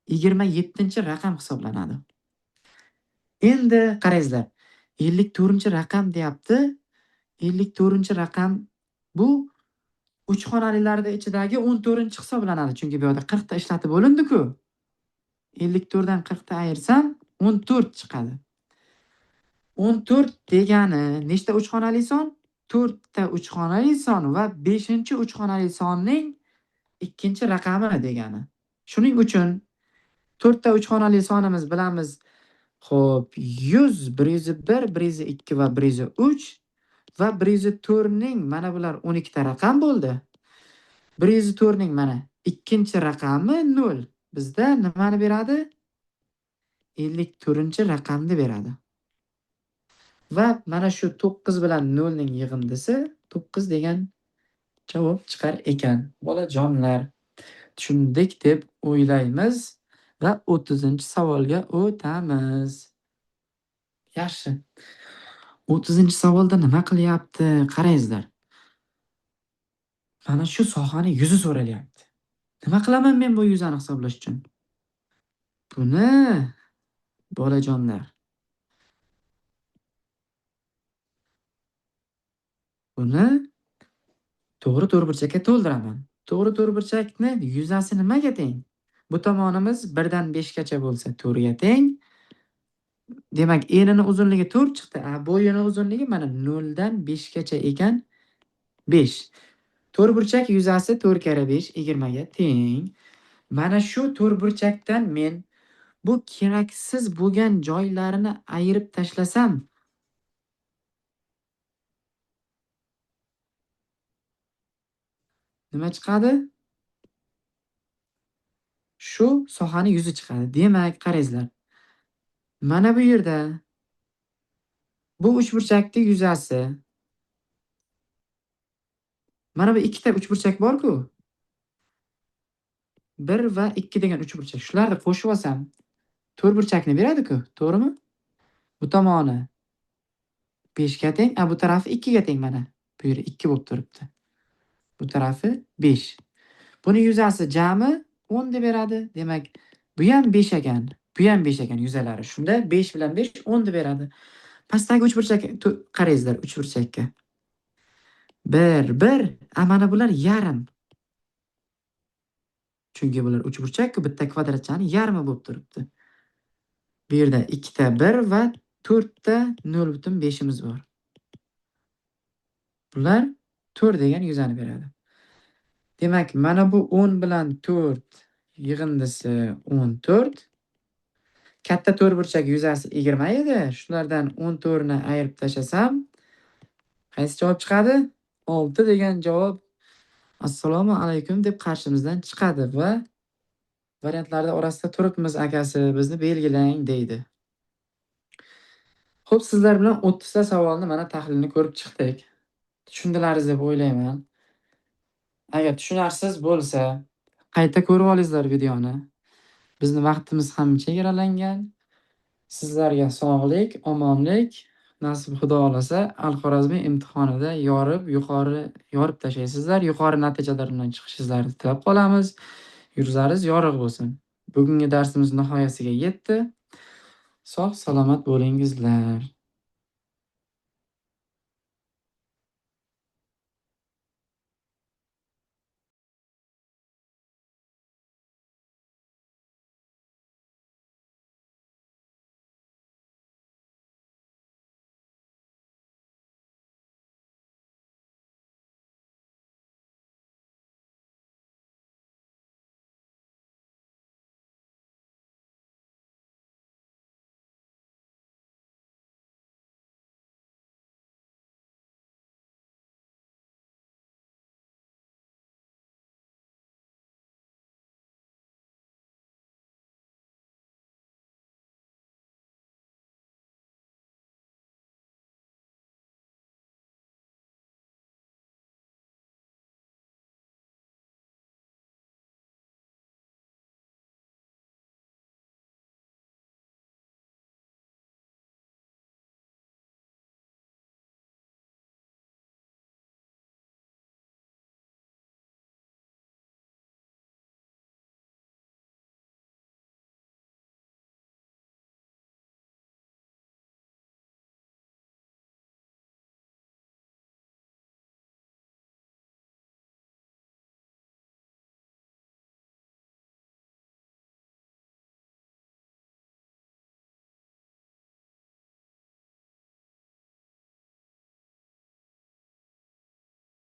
27-raqam hisoblanadi. Endi qarangizlar, 54-raqam deyapti. 54-raqam bu 3 xonalilarning ichidagi 14 hisoblanadi. Chunki bu yerda 40 ta ishlatib bo'lindi-ku. 54 dan 40 ta ayirsam 14 chiqadi. 14 degani nechta 3 xonali son? 4 ta 3 xonali son va 5-3 xonali sonning ikkinchi raqami degani. Shuning uchun 4 ta 3 xonali sonimiz bilamiz. Xo'p, 100, 101, 102 va 103 va 104 ning mana bular 12 ta raqam bo'ldi. 104 ning mana ikkinchi raqami 0. Bizda nimani beradi? 54-raqamni beradi. Va mana shu 9 bilan 0 ning yig'indisi 9 degan javob chiqar ekan. Bolajonlar, tushundik deb o'ylaymiz va 30-savolga o'tamiz. Yaxshi. 30-savolda nima qilyapti? Qarangizlar. Mana shu sohani yuzi so'ralyapti. Nima qilaman men bu yuzani hisoblash uchun? Buni bolajonlar, buni to'g'ri to'rtburchakka to'ldiraman. To'g'ri to'rtburchakni yuzasi nimaga teng? Bu tomonimiz 1 dan 5 gacha bo'lsa 4 ga teng. Demak, enini uzunligi 4 chiqdi. Bo'yini uzunligi mana 0 dan 5 gacha ekan, 5. To'rtburchak yuzasi 4 karra 5 20 ga teng. Mana shu to'rtburchakdan men bu keraksiz bo'lgan joylarini ayirib tashlasam, nima chiqadi? Shu sohani yuzi chiqadi. Demak, qarangizlar. Mana bu yerda bu uchburchakning yuzasi, mana bu ikkita uchburchak bor-ku. 1 va 2 degan uchburchak. Shularni qo'shib olsam, to'rtburchakni beradi-ku, to'g'rimi? Bu tomoni 5 ga teng, bu tarafi 2 ga teng mana. Bu yeri 2 bo'lib turibdi. Bu tarafi 5. Buni yuzasi jami 10 deb beradi. Demak, bu ham 5 ekan, bu ham 5 ekan yuzalari. Shunda 5 bilan 5 10 deb beradi. Pastdagi uchburchak qarangizlar, uchburchakka. 1 1, mana bular yarim. Chunki bular uchburchak-ku, bitta kvadratchani yarmi bo'lib turibdi. Bu yerda 2 ta 1 va 4 ta 0.5imiz bor. Bular 4 degan yuzani beradi. Demak, mana bu 10 bilan 4 yig'indisi 14. Katta to'rtburchak yuzasi 20 edi. Shulardan 14 ni ayirib tashlasam, qaysi javob chiqadi? 6 degan javob assalomu alaykum deb qarshimizdan chiqadi va variantlarda orasida turibmiz akasi, bizni belgilang deydi. Xo'p, sizlar bilan 30 ta savolni mana tahlilini ko'rib chiqdik. Tushundilaringiz deb o'ylayman. Agar tushunarsiz bo'lsa, qayta ko'rib olingizlar videoni. Bizni vaqtimiz ham chegaralangan. Sizlarga sog'lik, omonlik nasib, Xudo xolasa, Al-Xorazmiy imtihonida yorib, yuqori yorib tashlaysizlar. Yuqori natijalar bilan chiqishingizni tilab qolamiz. Yuzlaringiz yorug' bo'lsin. Bugungi darsimiz nihoyasiga yetdi. Sog' salomat bo'lingizlar.